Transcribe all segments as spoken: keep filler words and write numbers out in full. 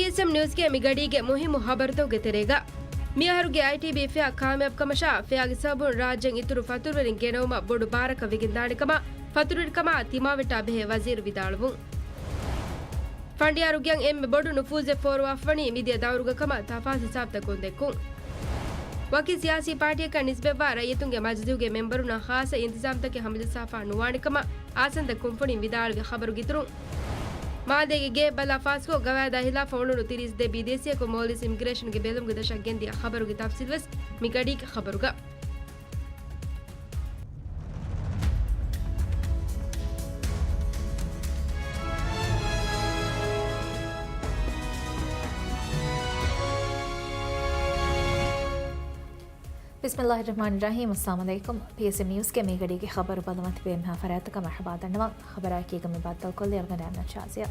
ޕީއެސްއެމް ނިއުސްގެ މި ގަޑީގެ މުހިއްމު ޚަބަރުތަކުގެ ތެރޭގަ، މިއަހަރުގެ އައިޓީބީ ފެއާ ކާމިޔާބުކަމަށާ، ފެއާގެ ސަބަބުން ރާއްޖޭން އިތުރު ފަތުރުވެރިން ގެނައުމަށް ބޮޑު ބާރަކަށް ވެގެންދާނެކަމަށް، ފަތުރުވެރިކަމާ ތިމާވެއްޓާ ބެހޭ ވަޒީރު ވިދާޅުވުން. ފަނޑިޔާރުގެއަށް އެންމެ ބޮޑު ނުފޫޒެއް ފޯރުވާފަވަނީ މިދިޔަ ދައުރުގަ ކަމަށް ތަފާސް ހިސާބުތަކުން ދެއްކުން. ވަކި ސިޔާސީ ޕާޓީއަކަށް ނިސްބަތްވާ ރައްޔިތުންގެ މަޖިލީހުގެ މެމްބަރުންނަށް ޚާއްޞަ އިންތިޒާމްތަކެއް ހަމަޖައްސާފަ ނުވާނެކަމަށް އާސަންދަ ކުންފުނިން ވިދާޅުވި ޚަބަރުގެ އިތުރުން، މާލޭގެ ގޭ ބަލާ ފާސްކޮށް، ގަވާއިދާ ހިލާފަށް އުޅުނު ތިރީސް ދެ ބިދޭސީއަކު މޯލްޑިވްސް އިމިގްރޭޝަންގެ ބެލުމުގެ ދަށަށް ގެންދިޔަ ޚަބަރުގެ ތަފްސީލް ވެސް މި ގަޑީގެ ޚަބަރުގަ. ބިސްމިއްލާހިއްރަޙްމާނިއްރަޙީމް. އައްސަލާމު ޢަލައިކުމް. ޕީއެސްއެމް ނިއުސްގެ މި ގަޑީގެ ޚަބަރު ބަލަމަތި ބޭންމެހާ ފަރާތްތަކަށް މަރުޙަބާ ދަންނަވަން. ޚަބަރާއެކީގަ މި ބައްދަލުކޮށްލީ އަޅުގަނޑު އަންނަ ޝާޒިޔާ.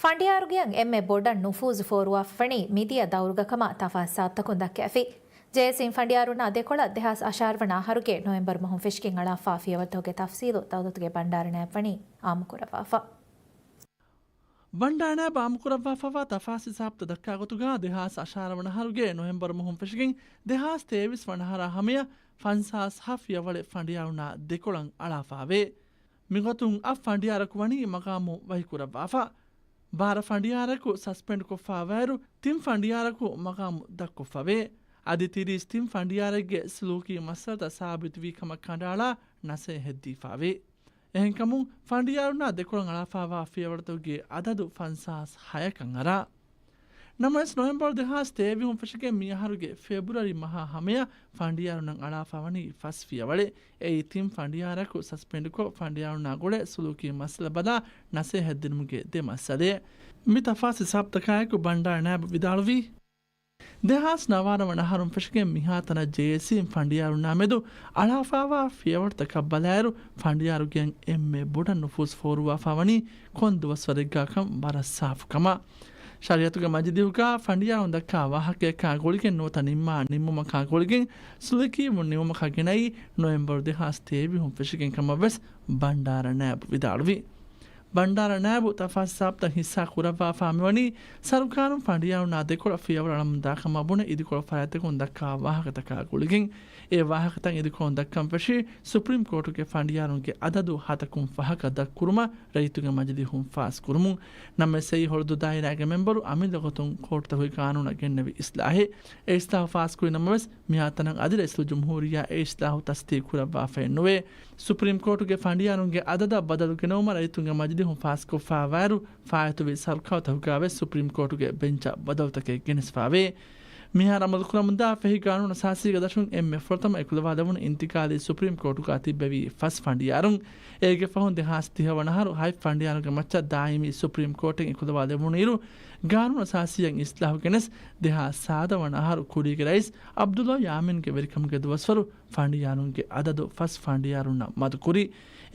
ފަނޑިޔާރުގެއަށް އެންމެ ބޮޑަށް ނުފޫޒު ފޯރުވާފަވަނީ މިދިޔަ ދައުރުގަ ކަމަށް ތަފާސް ސާބްތަކުން ދައްކައިފި. ޖޭއެސްއިން ފަނޑިޔާރުންނާ ދެކޮޅަށް ދެހާސް އަށާރަ ވަނަ އަހަރުގެ ނޮވެމްބަރު މަހުން ފެށިގެން އަޅާފާ ފިޔަވަޅުތަކުގެ ތަފްސީލު ދައުލަތުގެ ބަންޑާރަ ނާއިބް ވަނީ އާއްމުކުރައްވާފަ. ބަންޑާރަ ނާއިބު އާއްމުކުރައްވާފައިވާ ތަފާސް ހިސާބުތައް ދައްކާ ގޮތުގަ، ދެހާސް އަށާރަ ވަނަ އަހަރުގެ ނޮވެމްބަރު މަހުން ފެށިގެން ދެހާސް ތޭވީސް ވަނަ އަހަރާ ހަމަޔަށް ފަންސާސް ހަ ފިޔަވަޅެއް ފަނޑިޔާރުންނާ ދެކޮޅަށް އަޅާފައިވޭ. މިގޮތުން އަށް ފަނޑިޔާރަކު ވަނީ މަގާމު ވަހިކުރައްވާފަ. ބާރަ ފަނޑިޔާރަކު ސަސްޕެންޑް ކޮށްފައިވާއިރު، ތިން ފަނޑިޔާރަކު މަގާމު ދަށްކޮށްފަވޭ. އަދި ތިރީސް ތިން ފަނޑިޔާރެއްގެ ސުލޫކީ މައްސަލަތައް ސާބިތުވީ ކަމަށް ކަނޑައަޅާ ނަސޭހަތްދީފައިވޭ. އެހެންކަމުން، ފަނޑިޔާރުންނާ ދެކޮޅަށް އަޅާފައިވާ ފިޔަވަޅުތަކުގެ އަދަދު ފަންސާސް ހަޔަކަށް އަރާ. ނަމަވެސް، ނޮވެމްބަރު ދެހާސް ތޭވީހުން ފެށިގެން މިއަހަރުގެ ފެބްރުއަރީ މަހާ ހަމަޔަށް ފަނޑިޔާރުންނަށް އަޅާފަވަނީ ފަސް ފިޔަވަޅެއް. އެއީ ތިން ފަނޑިޔާރަކު ސަސްޕެންޑްކޮށް، ފަނޑިޔާރުންނާ ގުޅޭ ސުލޫކީ މައްސަލަ ބަލާ ނަސޭހަތްދިނުމުގެ ދެ މައްސަލައެއް. މި ތަފާސް ހިސާބުތަކާއެކު ބަންޑާރަ ނާއިބު ވިދާޅުވީ، ދެހާސް ނަވާރަ ވަނަ އަހަރުން ފެށިގެން މިހާތަނަށް ޖޭއެސްއިން ފަނޑިޔާރުންނާ މެދު އަޅާފައިވާ ފިޔަވަޅުތަކަށް ބަލާއިރު، ފަނޑިޔާރުގެއަށް އެންމެ ބޮޑަށް ނުފޫޒު ފޯރުވާފަ ވަނީ ކޮން ދުވަސްވަރެއްގާކަން ވަރަށް ސާފުކަމަށް. ޝަރީއަތުގެ މަޖިލީހުގަ ފަނޑިޔާރުން ދައްކާ ވާހަކަޔަކާ ގުޅިގެން ނުވަތަ ނިންމާ ނިންމުމަކާ ގުޅިގެން ސުލުކީވުން ނިމުމަކަށް ގެނައީ ނޮވެމްބަރު ދެހާސް ތޭވީހުން ފެށިގެން ކަމަށް ވެސް ބަންޑާރަ ނާއިބު ވިދާޅުވި. ބަންޑާރަ ނާއިބު ތަފާސް ހިސާބުތައް ހިއްސާ ކުރައްވާފާ މިވަނީ، ސަރުކާރުން ފަނޑިޔާރުންނާ ދެކޮޅަށް ފިޔަވަޅު އަޅަމުންދާ ކަމަށް ބުނެ އިދިކޮޅު ފަރާތްތަކުން ދައްކާ ވާހަކަތަކާ ގުޅިގެން. އެ ވާހަކަތައް އިދިކޮޅުން ދައްކަން ފެށީ، ސުޕްރީމް ކޯޓުގެ ފަނޑިޔާރުންގެ އަދަދު ހަތަކުން ފަހަކަށް ދަށްކުރުމަށް ރައްޔިތުންގެ މަޖިލީހުން ފާސްކުރުމުން. ނަމަވެސް، އެއީ ހޮޅުދޫ ދާއިރާގެ މެމްބަރު އަމިއްލަ ގޮތުން ކޯޓުތަކުގެ ގާނޫނަށް ގެންނެވި އިސްލާހެއް. އެ އިސްލާހު ފާސްކުރި ނަމަވެސް، މިހާތަނަށް އަދި ރައީސުލްޖުމްހޫރިއްޔާ އެ އިސްލާހު ތަސްދީޤު ކުރައްވާފައެއް ނުވޭ. ސުޕްރީމް ކޯޓުގެ ފަނޑިޔާރުންގެ އަދަދަށް ބަދަލު ގެނައުމަށް ރައްޔިތުންގެ މަޖިލީހުން ފާސްކޮށްފައިވާއިރު، ފާއިތުވި ސަރުކާރުތަކުގަވެސް ސުޕްރީމް ކޯޓުގެ ބެންޗަށް ބަދަލުތަކެއް ގެނެސްފައިވޭ. މިހާރު އަމަލުކުރަމުންދާ ފެހި ގާނޫނު އަސާސީގެ ދަށުން އެންމެ ފުރަތަމަ އެކުލަވާލެވުނު އިންތިގާލީ ސުޕްރީމް ކޯޓުގަ ތިއްބެވީ ފަސް ފަނޑިޔާރުން. އޭގެ ފަހުން ދެހާސް ތިހަ ވަނަ އަހަރު ހަތް ފަނޑިޔާރުންގެ މައްޗަށް ދާއިމީ ސުޕްރީމް ކޯޓެއް އެކުލަވާލެވުނުއިރު، ގާނޫނު އަސާސީއަށް އިސްލާހު ގެނެސް، ދެހާސް ސާދަ ވަނަ އަހަރު ކުރީގެ ރައީސް ޢަބްދުﷲ ޔާމީންގެ ވެރިކަމުގެ ދުވަސްވަރު ފަނޑިޔާރުންގެ އަދަދު ފަސް ފަނޑިޔާރުންނަށް މަދުކުރި.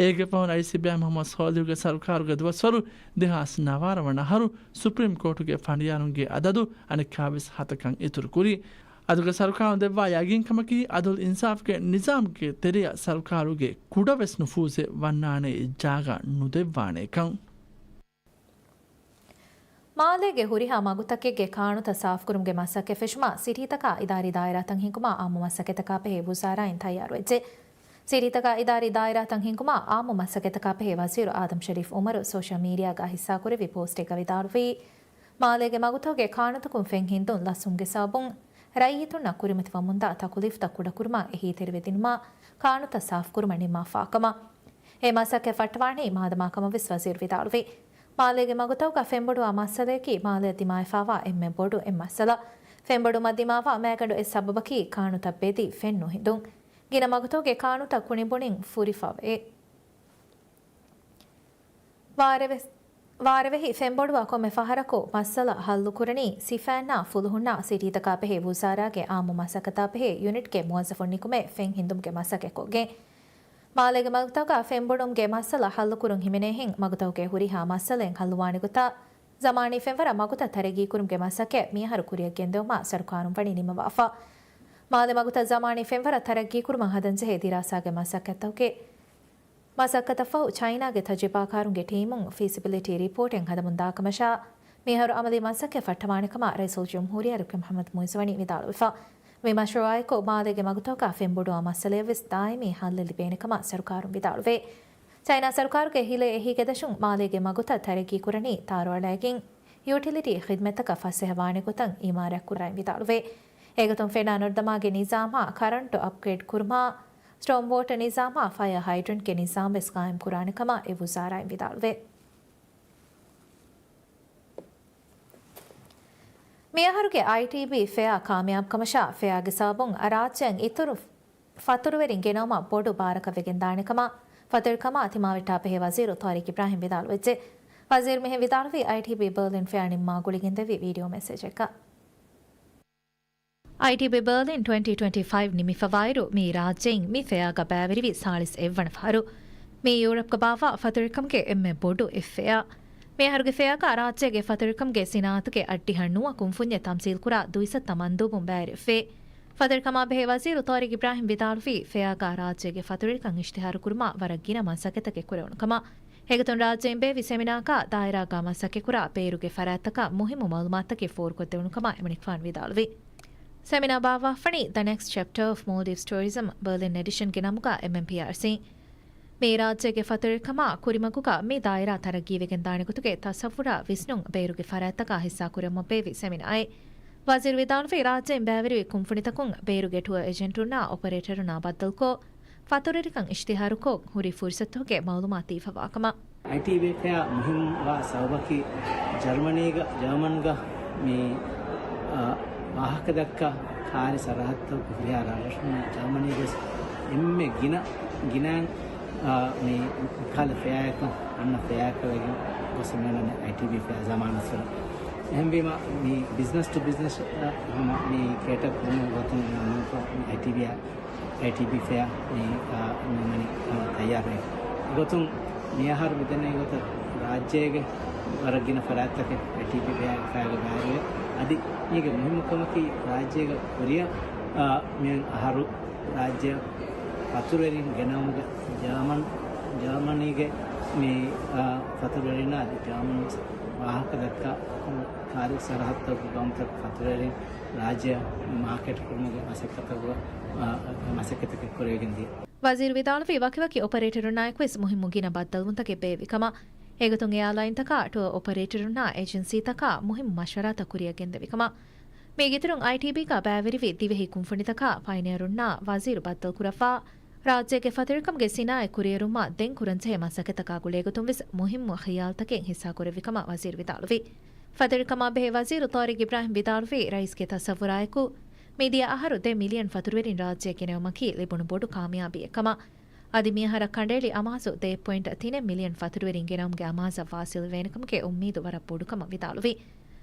އޭގެ ފަހުން ރައީސް އިބްރާހިމް މުޙައްމަދު ޞާލިޙުގެ ސަރުކާރުގެ ދުވަސްވަރު ދެހާސް ނަވާރަ ވަނަ އަހަރު ސުޕްރީމް ކޯޓުގެ ފަނޑިޔާރުންގެ އަދަދު އަނެއްކާވެސް ހަތަކަށް އިތުރުކުރި. އަދުގެ ސަރުކާރުން ދެއްވާ ޔަގީންކަމަކީ، ޢަދުލު އިންސާފުގެ ނިޒާމްގެ ތެރެއަށް ސަރުކާރުގެ ކުޑަވެސް ނުފޫޒެއް ވަންނާނެ ޖާގަ ނުދެއްވާނެކަން. މާލޭގެ ހުރިހާ މަގުތަކެއްގެ ކާނުތައް ސާފުކުރުމުގެ މަސައްކަތް ފެށުމަށް ސިޓީތަކާ އިދާރީ ދާއިރާތައް ހިންގުމަށް އާއްމު މަސައްކަތަކާ ބެހޭ ވުޒާރާއިން ތައްޔާރުވެއްޖެ. ސިޓީތަކާ އިދާރީ ދާއިރާތައް ހިންގުމަށް އާއްމު މަސައްކަތަކާ ބެހޭ ވަޒީރު އާދަމް ޝަރީފް އުމަރު ސޯޝަލް މީޑިއާގަ ހިއްސާކުރެއްވި ޕޯސްޓެއްގަ ވިދާޅުވީ، މާލޭގެ މަގުތަކުގެ ކާނުތަކުން ފެން ހިންދުން ލަސްވުމުގެ ސަބަބުން ރައްޔިތުންނަށް ކުރިމަތިވަމުންދާ ތަކުލީފްތައް ކުޑަކުރުމަށް އެހީތެރިވެދިނުމަށް ކާނުތައް ސާފުކުރުމަށް ނިންމާފާކަމަށް. އެ މަސައްކަތް ފައްޓަވާނީ މާދަމާކަމަށް ވެސް ވަޒީރު ވިދާޅުވި. މާލޭގެ މަގުތަކުގަ ފެންބޮޑުވާ މައްސަލަޔަކީ މާލެއަށް ދިމާވެފައިވާ އެންމެ ބޮޑު އެއް މައްސަލަ. ފެންބޮޑުމަށް ދިމާވާ މައިގަނޑު އެއް ސަބަބަކީ ކާނުތައް ބެދި ފެން ނުހިނދުން. ގިނަ މަގުތަކުގެ ކާނުތައް ކުނިބުނިން ފުރިފަވޭ. ވާރޭވެސް، ވާރޭވެހި ފެންބޮޑުވާ ކޮންމެ ފަހަރަކު މައްސަލަ ހައްލުކުރަނީ ސިފައިންނާ ފުލުހުންނާ ސިޓީތަކާ ބެހޭ ވުޒާރާގެ އާއްމު މަސައްކަތާ ބެހޭ ޔުނިޓްގެ މުވައްޒަފުން ނިކުމެ ފެން ހިންދުމުގެ މަސައްކަތްކޮށްގެން. މާލޭގެ މަގުތަކަށް ފެންބޮޑުމުގެ މައްސަލަ ހައްލުކުރުން ހިމެނޭހެން، މަގުތަކުގެ ހުރިހާ މައްސަލައެއް ހައްލުވާނެ ގޮތަށް ޒަމާނީ ފެންވަރަށް މަގުތައް ތަރައްގީކުރުމުގެ މަސައްކަތް މިއަހަރު ކުރިއަށް ގެންދެވުމަށް ސަރުކާރުން ވަނީ ނިންމަވާފަ. މާލެ މަގުތައް ޒަމާނީ ފެންވަރަށް ތަރައްގީކުރުމަށް ހަދަންޖެހޭ ދިރާސާގެ މަސައްކަތްތަކުގެ މަސައްކަތަށްފަހު ޗައިނާގެ ތަޖުރިބާކާރުންގެ ޓީމުން ފީސިބިލިޓީ ރިޕޯޓެއް ހަދަމުން ދާކަމަށާ، މިހާރު އަމަލީ މަސައްކަތް ފައްޓަވާނެކަމަށް ރައީސުލްޖުމްހޫރިއްޔާ ޑޮކްޓަރ މުޙައްމަދު މުޢިއްޒު ވަނީ ވިދާޅުވެފަ. މި މަޝްރޫޢާއެކު މާލޭގެ މަގުތަކަކާ ފެންބޮޑުވާ މައްސަލައެއްވެސް ދާއިމީ ހައްލެއް ލިބޭނެކަމަށް ސަރުކާރުން ވިދާޅުވޭ. ޗައިނާ ސަރުކާރުގެ ހިލޭ އެހީގެ ދަށުން މާލޭގެ މަގުތައް ތަރައްގީކުރަނީ ތާރުއަޅާގެން ޔޫޓިލިޓީ ޚިދުމަތްތަކަށް ފަސޭހަވާނެ ގޮތަށް އިމާރާތްކުރާން ވިދާޅުވޭ. އެގޮތުން ފެނާ ނުރުދަމާގެ ނިޒާމާ، ކަރަންޓު އަޕްގްރޭޑް ކުރުމާ، ސްޓޯމް ވޯޓަ ނިޒާމާ، ފަޔަ ހައިޑްރެންޓްގެ ނިޒާމް ވެސް ގާއިމްކުރާނެ ކަމަށް އެ ވުޒާރާއިން ވިދާޅުވޭ. މިއަހަރުގެ އައިޓީބީ ފެއާ ކާމިޔާބުކަމަށާ، ފެއާގެ ސަބަބުން ރާއްޖެއަށް އިތުރު ފަތުރުވެރިން ގެނައުމަށް ބޮޑު ބާރަކަށް ވެގެންދާނެކަމަށް ފަތުރުވެރިކަމާ ތިމާވެއްޓާ ބެހޭ ވަޒީރު ޠާރިޤް އިބްރާހިމް ވިދާޅުވެއްޖެ. ވަޒީރު މިހެން ވިދާޅުވީ އައިޓީބީ ބާލިން ފެއާ ނިންމާ ގުޅިގެންދެވި ވީޑިއޯ މެސެޖަކަށް. އައިޓީބީ ބާލިން ޓްވެންޓީ ޓްވެންޓީ ފައިވް ނިމިފަވާއިރު، މިއީ ރާއްޖެއިން މި ފެއާގަ ބައިވެރިވި ސާޅީސް އެއްވަނަ ފަހަރު. މިއީ ޔޫރަޕްގަ ބާއްވާ ފަތުރުވެރިކަމުގެ އެންމެ ބޮޑު އެއް ފެއާ. މިއަހަރުގެ ފެއާގަ ރާއްޖޭގެ ފަތުރުވެރިކަމުގެ ސިނާއަތުގެ އައްޑިހަ ނުވަ ކުންފުންޏެއް ތަމްސީލްކުރާ ދުއިސައްތަ މަންދޫބުން ބައިވެރިވެފައި. ފަތުރުވެރިކަމާ ބެހޭ ވަޒީރު ޠާރިޤް އިބްރާހިމް ވިދާޅުވީ، ފެއާގަ ރާއްޖޭގެ ފަތުރުވެރިކަން އިޝްތިހާރުކުރުމަށް ވަރަށް ގިނަ މަސައްކަތްތަކެއް ކުރެވުނު ކަމަށް. އެގޮތުން ރާއްޖޭން ބޭއްވި ސެމިނާއަކާ ދާއިރާގަ މަސައްކަތްކުރާ ބޭރުގެ ފަރާތްތަކަށް މުހިއްމު މައުލޫމާތުތަކެއް ފޯރުކޮށްދެވުނު ކަމަށް އެމަނިކުފާނު ވިދާޅުވި. ސެމިނާ ބާއްވާފަނީ ދަ ނެކްސްޓް ޗެޕްޓާ އޮފް މޯލްޑިވްސް ޓޫރިޒަމް ބާލިން އެޑިޝަންގެ ނަމުގަ އެމްއެމްޕީއާރްސީ. މިއީ ރާއްޖޭގެ ފަތުރުވެރިކަމާ ކުރިމަގުގަ މި ދާއިރާ ތަރައްގީވެގެންދާނެ ގޮތުގެ ތަސައްވުރާ ވިސްނުން ބޭރުގެ ފަރާތްތަކާ ހިއްސާކުރެވުމަށް ބޭއްވި ސެމިނާއެއް. ވަޒީރު ވިދާޅުވީ، ރާއްޖޭން ބައިވެރިވި ކުންފުނިތަކުން ބޭރުގެ ޓުއަރ އެޖެންޓުންނާ އޮޕަރޭޓަރުންނާ ބައްދަލުކޮށް، ފަތުރުވެރިކަން އިޝްތިހާރުކޮށް ހުރި ފުރުސަތުގެ މައުލޫމާތު ދީފަވާކަމަށް. އައިޓީބީ ފެއާ މުހިންމުވާ ސަބަބަކީ، ޖަރްމަނީގަ، ޖާމަންގަ މި، އާ، ވާހަކަ ދައްކާ ކާރި ސަރަހައްދު ހުރިހާ ރަށްރަށުން ޖާމަނީގެ އެންމެ ގިނަ، ގިނައިން، އާ، މި ކާލަ ފެއާއަކަށް އަންނަ ފެއާއަކަށް ވެގެން ގޮސް މިއަންނަނީ އައިޓީބީ ފެއާ ޒަމާނަށް އަސްލު. އެހެންވީމަ، މި ބިޒްނަސް ޓު ބިޒްނަސް، އާ، ހަމަ މި ކޭޓަ ކުރުމުގެ ގޮތުން އައިޓީބީއާ އައިޓީބީ ފެއާ މި، އާ، ނިމަނީ، އާ، ތައްޔާރުވެ. އެގޮތުން މިއަހަރު މިދެންނެވި ގޮތަށް ރާއްޖޭގެ ވަރަށް ގިނަ ފަރާތްތަކެއް އައިޓީބީ ފެއާގެ ބައިވެރިވެ. އަދި މީގެ މުހިއްމު ކަމަކީ ރާއްޖޭގެ ކުރިއަށް، އާ، މި އަހަރު ރާއްޖެއަށް ފަތުރުވެރިން ގެނައުމުގެ ޖާމަން، ޖާމަނީގެ މި، އާ، ފަތުރުވެރިންނާ އަދި ޖާމަން ވެސް ވާހަކަ ދައްކާ ކާރި ސަރަހައްދު ގައުމުތަކުގެ ފަތުރުވެރިން ރާއްޖެއަށް މާކެޓް ކުރުމުގެ މަސައްކަތަކު، އާ، މަސައްކަތަކެއް ކުރެވިގެން ދިޔަ. ވަޒީރު ވިދާޅުވީ، ވަކިވަކި އޮޕަރޭޓަރުންނާއެކު ވެސް މުހިއްމު ގިނަ ބައްދަލުވުންތަކެއް ބޭއްވި ކަމަށް. އެގޮތުން އެއާލައިންތަކާ، ޓުއަރ އޮޕަރޭޓަރުންނާ އެޖެންސީތަކާ މުހިއްމު މަޝްވަރާތައް ކުރިއަށް ގެންދެވި ކަމަށް. މީގެ އިތުރުން އައިޓީބީގަ ބައިވެރިވި ދިވެހި ކުންފުނިތަކާ ފައިނިޔަރުންނާ ވަޒީރު ބައްދަލުކުރައްވާ، ރާއްޖޭގެ ފަތުރުވެރިކަމުގެ ސިނާއަތް ކުރިއެރުމަށް ދެން ކުރަންޖެހޭ މަސައްކަތްތަކާ ގުޅޭގޮތުން ވެސް މުހިއްމު ޚިޔާލުތަކެއް ހިއްސާކުރެއްވި ކަމަށް ވަޒީރު ވިދާޅުވި. ފަތުރުވެރިކަމާ ބެހޭ ވަޒީރު ޠާރިޤް އިބްރާހިމް ވިދާޅުވީ، ރައީސްގެ ތަސައްވުރާއެކު، މިދިޔަ އަހަރު ދެ މިލިއަން ފަތުރުވެރިން ރާއްޖެއަށް ގެނައުމަކީ ލިބުނު ބޮޑު ކާމިޔާބީއެއް ކަމަށް. އަދި މިއަހަރަށް ކަނޑައެޅި އަމާޒު ދެ ޕޮއިންޓް ތިނެއް މިލިއަން ފަތުރުވެރިން ގެނައުމުގެ އަމާޒަށް ވާސިލްވޭނެކަމުގެ އުއްމީދު ވަރަށް ބޮޑުކަމަށް ވިދާޅުވި.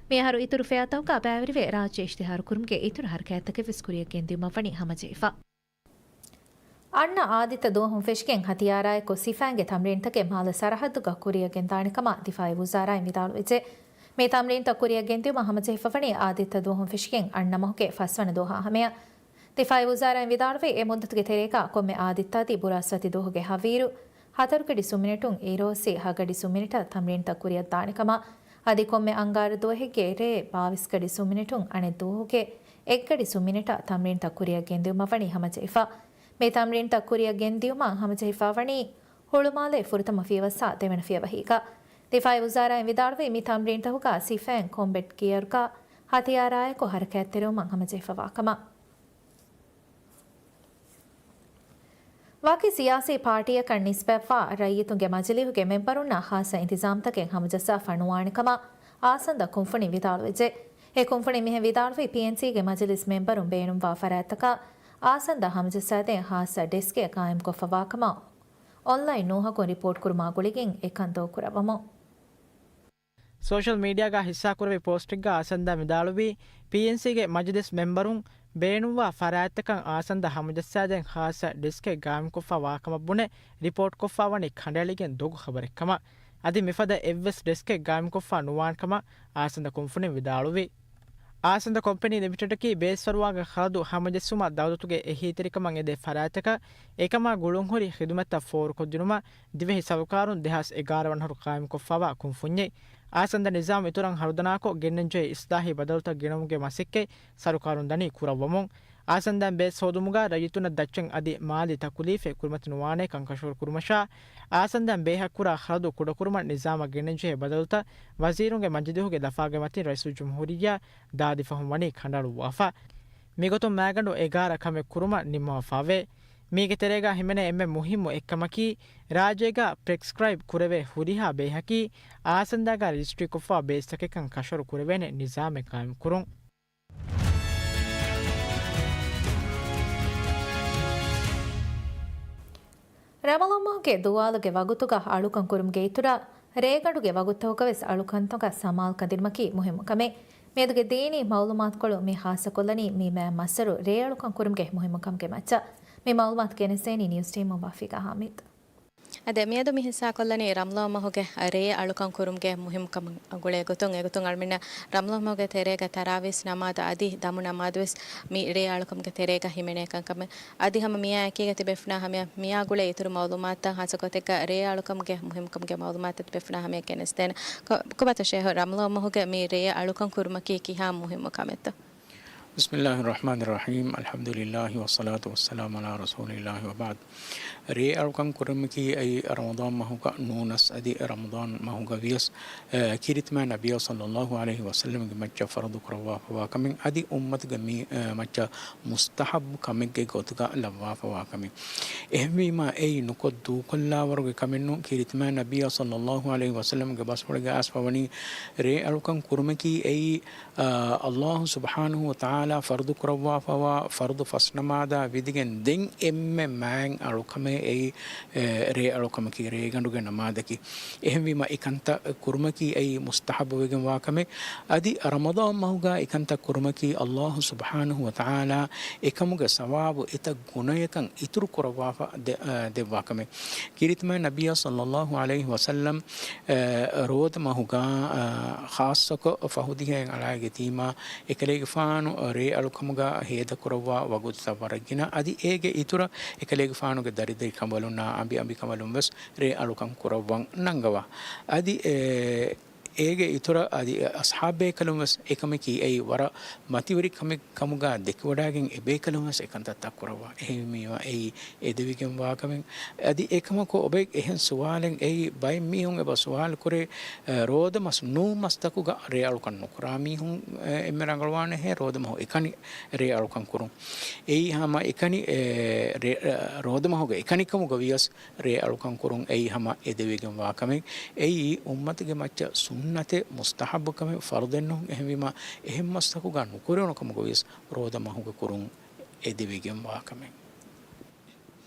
މިއަހަރު އިތުރު ފެއާތަކުގަ ބައިވެރިވެ، ރާއްޖެ އިޝްތިހާރުކުރުމުގެ އިތުރު ހަރަކާތްތަކެއްވެސް ކުރިއަށް ގެންދިއުމަށް ވަނީ ހަމަޖެހިފަ. އަންނަ އާދިއްތަ ދުވަހުން ފެށިގެން ހަތިޔާރާއެކު ސިފައިންގެ ތަމްރީންތަކެއް މާލެ ސަރަހައްދުގަ ކުރިއަށް ގެންދާނެ ކަމަށް ދިފާއީ ވުޒާރާއިން ވިދާޅުވެއްޖެ. މި ތަމްރީންތައް ކުރިއަށް ގެންދިއުމަށް ހަމަޖެހިފަވަނީ އާދިއްތަ ދުވަހުން ފެށިގެން އަންނަ މަހުގެ ފަސްވަނަ ދުވަހާ ހަމަޔަށް. ދިފާއީ ވުޒާރާއިން ވިދާޅުވީ، އެ މުއްދަތުގެ ތެރޭގަ ކޮންމެ އާދިއްތާ އަދި ބުރާސްފަތި ދުވަހުގެ ހަވީރު ހަތަރު ކަޑި ސުމިނެޓުން އިރޯސި ހަ ކަޑި ސުމިނެޓަށް ތަމްރީންތައް ކުރިއަށް ދާނެ ކަމަށް، އަދި ކޮންމެ އަންގާރަ ދުވަހެއްގެ ރޭ ބާވީސް ކަޑި ސުމިނެޓުން އަނެއް ދުވަހުގެ އެއް ކަޑި ސުމިނެޓަށް ތަމްރީންތައް ކުރިއަށް ގެންދިއުމަށް ވަނީ ހަމަޖެހިފަ. މި ތަމްރީންތައް ކުރިއަށް ގެންދިއުމަށް ހަމަޖެހިފަ ވަނީ ހުޅުމާލޭ ފުރަތަމަ ފިޔަވައްސާ ދެވަނަ ފިޔަވަހީގަ. ދިފާއީ ވުޒާރާއިން ވިދާޅުވީ، މި ތަމްރީންތަކުގަ ސިފައިން ކޮމްބެޓް ގިއަރުގަ ހަތިޔާރާއެކު ހަރަކާތްތެރިވުމަށް ހަމަޖެހިފަވާ ކަމަށް. ވަކި ސިޔާސީ ޕާޓީއަކަށް ނިސްބަތްވާ ރައްޔިތުންގެ މަޖިލީހުގެ މެމްބަރުންނަށް ޚާއްޞަ އިންތިޒާމްތަކެއް ހަމަޖައްސާފަ ނުވާނެ ކަމަށް އާސަންދަ ކުންފުނިން ވިދާޅުވެއްޖެ. އެ ކުންފުނިން މިހެން ވިދާޅުވީ، ޕީއެންސީގެ މަޖިލިސް މެމްބަރުން ބޭނުންވާ ފަރާތްތަކަށް އާސަންދަ ހަމަޖައްސާދޭން ޚާއްޞަ ޑެސްކެއް ގާއިމްކޮށްފަވާ ކަމަށް އޮންލައިން ނޫހަކުން ރިޕޯޓްކުރުމާ ގުޅިގެން އެކަން ދޫކުރައްވަމުން. ސޯޝަލް މީޑިއާގަ ހިއްސާކުރެއްވި ޕޯސްޓެއްގަ އާސަންދަ ވިދާޅުވީ، ޕީއެންސީގެ މަޖިލިސް މެމްބަރުން ބޭނުންވާ ފަރާތްތަކަށް އާސަންދަ ހަމަޖައްސާދޭން ޚާއްޞަ ޑެސްކެއް ގާއިމްކޮށްފަ ވާކަމަށް ބުނެ، ރިޕޯޓްކޮށްފަ ވަނީ ކަނޑައެޅިގެން ދޮގު ޚަބަރެއްކަމަށް. އަދި މިފަދަ އެއްވެސް ޑެސްކެއް ގާއިމްކޮށްފަ ނުވާން ކަމަށް އާސަންދަ ކުންފުނިން ވިދާޅުވި. އާސަންދަ ކޮމްޕެނީ ލިމިޓެޑަކީ ބޭސްފަރުވާގެ ޚަރަދު ހަމަޖެއްސުމަށް ދައުލަތުގެ އެހީތެރިކަމަށް އެދޭ ފަރާތްތަކަށް އެކަމާ ގުޅުންހުރި ޚިދުމަތްތައް ފޯރުކޮށްދިނުމަށް ދިވެހި ސަރުކާރުން ދެހާސް އެގާރަ ވަނަ އަހަރު ޤާއިމްކޮށްފައިވާ ކުންފުންޏެއް. އާސަންދަ ނިޒާމް އިތުރަށް ހަރުދަނާކޮށް، ގެންނަންޖެހޭ އިސްލާހީ ބަދަލުތައް ގެނައުމުގެ މަސައްކަތް ސަރުކާރުން ދަނީ ކުރައްވަމުން. އާސަންދައިން ބޭސް ހޯދުމުގަ ރައްޔިތުންނަށް ދައްޗަށް އަދި މާލީ ތަކުލީފެއް ކުރިމަތި ނުވާނޭކަން ކަށަވަރު ކުރުމަށާ، އާސަންދައިން ބޭހަށްކުރާ ޚަރަދު ކުޑަކުރުމަށް ނިޒާމަށް ގެންނަންޖެހޭ ބަދަލުތައް ވަޒީރުންގެ މަޖިލީހުގެ ލަފާގެ މަތިން ރައީސުލްޖުމްހޫރިއްޔާ ދާދި ފަހުން ވަނީ ކަނޑައަޅުއްވާފަ. މިގޮތުން މައިގަނޑު އެގާރަ ކަމެއް ކުރުމަށް ނިންމަވާފައެވެ. މީގެ ތެރޭގަ ހިމެނޭ އެންމެ މުހިއްމު އެއްކަމަކީ، ރާއްޖޭގަ ޕްރެސްކްރައިބް ކުރެވޭ ހުރިހާ ބޭހަކީ، އާސަންދާގަ ރަޖިސްޓްރީކޮށްފަ ބޭސްތަކެއްކަން ކަށަވަރު ކުރެވޭނެ ނިޒާމެއް ޤާއިމްކުރުން. ރަމަޟާން މަހުގެ ދުވާލުގެ ވަގުތުގަ އަޅުކަން ކުރުމުގެ އިތުރަށް، ރޭގަނޑުގެ ވަގުތުތަކުގަވެސް އަޅުކަންތަކަށް ސަމާލުކަން ދިނުމަކީ މުހިއްމު ކަމެއް. މިއަދުގެ ދީނީ މައުލޫމާތުކޮޅު މި ހާއްސަކޮށްލަނީ މި މައި މައްސަރު ރޭ އަޅުކަން ކުރުމުގެ މުހިއްމުކަމުގެ މައްޗަށް. މި މައުލޫމާތު ގެނެސްދޭނީ ނިއުސް ޓީމުން ވަފީގާ ހާމިދު. އަދި މިއަދު މި ހިއްސާކޮށްލަނީ ރަމަޟާން މަހުގެ ރޭ އަޅުކަން ކުރުމުގެ މުހިއްމުކަމުގެ ގުޅޭ ގޮތުން. އެގޮތުން އަޅުމެންނަށް ރަމަޟާން މަހުގެ ތެރޭގަ ތަރާވީސް ނަމާދު އަދި ދަމު ނަމާދުވެސް މި ރޭ އަޅުކަމުގެ ތެރޭގަ ހިމެނޭ ކަންކަމެއް. އަދި ހަމަ މިއާ އެކީގަ ތިބޭފުޅުންނާ ހަމަޔަށް މިއާ ގުޅޭ އިތުރު މައުލޫމާތުތައް ހާއްސަ ގޮތެއްގަ ރޭ އަޅުކަމުގެ މުހިއްމުކަމުގެ މައުލޫމާތުތައް ތިބޭފުޅުންނާ ހަމަޔަށް ގެނެސްދޭނެ. ކޮ-، ކޮބާތޯ ޝޭހު، ރަމަޟާން މަހުގެ މި ރޭ އަޅުކަން ކުރުމަކީ ކިހާ މުހިއްމު ކަމެއްތޯ؟ بسم الله الرحمن الرحيم. الحمد لله والصلاة والسلام على رسول الله وبعد. ރޭ އަޅުކަން ކުރުމަކީ އެއީ ރަމަޟާން މަހުގަ ނޫނަސް އަދި ރަމަޟާން މަހުގަ ވިޔަސް، އަ، ކީރިތި މާތް ނަބިއްޔާ ޞައްލައްލާހު ޢަލައިހި ވަސައްލަމްގެ މައްޗަށް ފަރުޟު ކުރައްވާފަވާ ކަމެއް އަދި އުއްމަތުގެ މި، އަ، މައްޗަށް މުސްތަޙައްބު ކަމެއްގެ ގޮތުގަ ލައްވާފަވާ ކަމެއް. އެހެންވީމާ، އެއީ ނުކޮށް ދޫކޮށްލާވަރުގެ ކަމެއް ނޫން. ކީރިތި މާތް ނަބިއްޔާ ޞައްލައްލާހު ޢަލައިހި ވަސައްލަމްގެ ބަސްފުޅެއްގަ އައިސްފަ ވަނީ، ރޭ އަޅުކަން ކުރުމަކީ އެއީ، އަ، އައްލާހު ސުބްޙާނަހު ވަތަޢާލާ ފަރުޟު ކުރައްވާފަވާ ފަރުޟު ފަސް ނަމާދާ ވިދިގެން ދެން އެންމެ މާތް އަޅުކަމެއް އެއީ، އެ، ރޭ އަޅުކަމަކީ، ރޭގަނޑުގެ ނަމާދަކީ. އެހެންވީމަ، އެކަންތައް ކުރުމަކީ އެއީ މުސްތަޙައްބުވެގެންވާ ކަމެއް. އަދި ރަމަޟާން މަހުގަ އެކަންތައް ކުރުމަކީ އައްލާހު ސުބްޙާނަހު ވަތަޢާލާ އެކަމުގެ ސަވާބު އެތައް ގުނަޔަކަށް އިތުރު ކުރައްވާފަ ދެ-، އަ، ދެއްވާ ކަމެއް. ކީރިތި މާތް ނަބިއްޔާ ޞައްލައްލާހު ޢަލައިހި ވަސައްލަމް، އަ، ރޯދަ މަހުގަ، އަ، ޚާއްޞަކޮށް ފަހު ދިހައިން އަޅާގެތީމާ އެކަލޭގެފާނު ރޭ އަޅުކަމުގަ ހޭދަކުރައްވާ ވަގުތުތައް ވަރަށް ގިނަ. އަދި އޭގެ އިތުރަށް އެކަލޭގެފާނުގެ ދަރިދަރި ކަނބަލުންނާ އަނބި އަނބި ކަނބަލުން ވެސް ރޭ އަޅުކަން ކުރައްވަން ނަންގަވާ. އަދި އެ އޭގެ އިތުރަށް އަދި އަޞްޙާބޭކަލުން ވެސް އެކަމަކީ އެއީ ވަރަށް މަތިވެރި ކަމެއް ކަމުގަ ދެކިވަޑައިގެން އެބޭކަލުން ވެސް އެކަންތައްތައް ކުރައްވާ. އެހެންވީމަ އެއީ އެދެވިގެންވާ ކަމެއް. އަދި އެކަމަކު އޮބެ އެހެން ސުވާލެއް އެއީ ބައެއް މީހުން އެބަ ސުވާލު ކުރޭ، އަ، ރޯދަ މަސް ނޫން މަސްތަކުގަ ރޭ އަޅުކަން ނުކުރާ މީހުން، އަ، އެންމެ ރަނގަޅުވާނެހޭ ރޯދަ މަހު އެކަނި ރޭ އަޅުކަން ކުރުން. އެއީ ހަމަ އެކަނި، އެ، ރޭ-، އަ، ރޯދަ މަހުގެ އެކަނިކަމުގަ ވިޔަސް ރޭ އަޅުކަން ކުރުން އެއީ ހަމަ އެދެވިގެންވާ ކަމެއް. އެއީ އުއްމަތުގެ މައްޗަށް ސުންނަތެއް، މުސްތަޙައްބު ކަމެއް، ފަރުޟެއް ނޫން. އެހެންވީމަ، އެހެން މަސްތަކުގަ ނުކުރެވުނު ކަމުގަ ވިޔަސް ރޯދަ މަހުގަ ކުރުން އެދެވިގެންވާ ކަމެއް.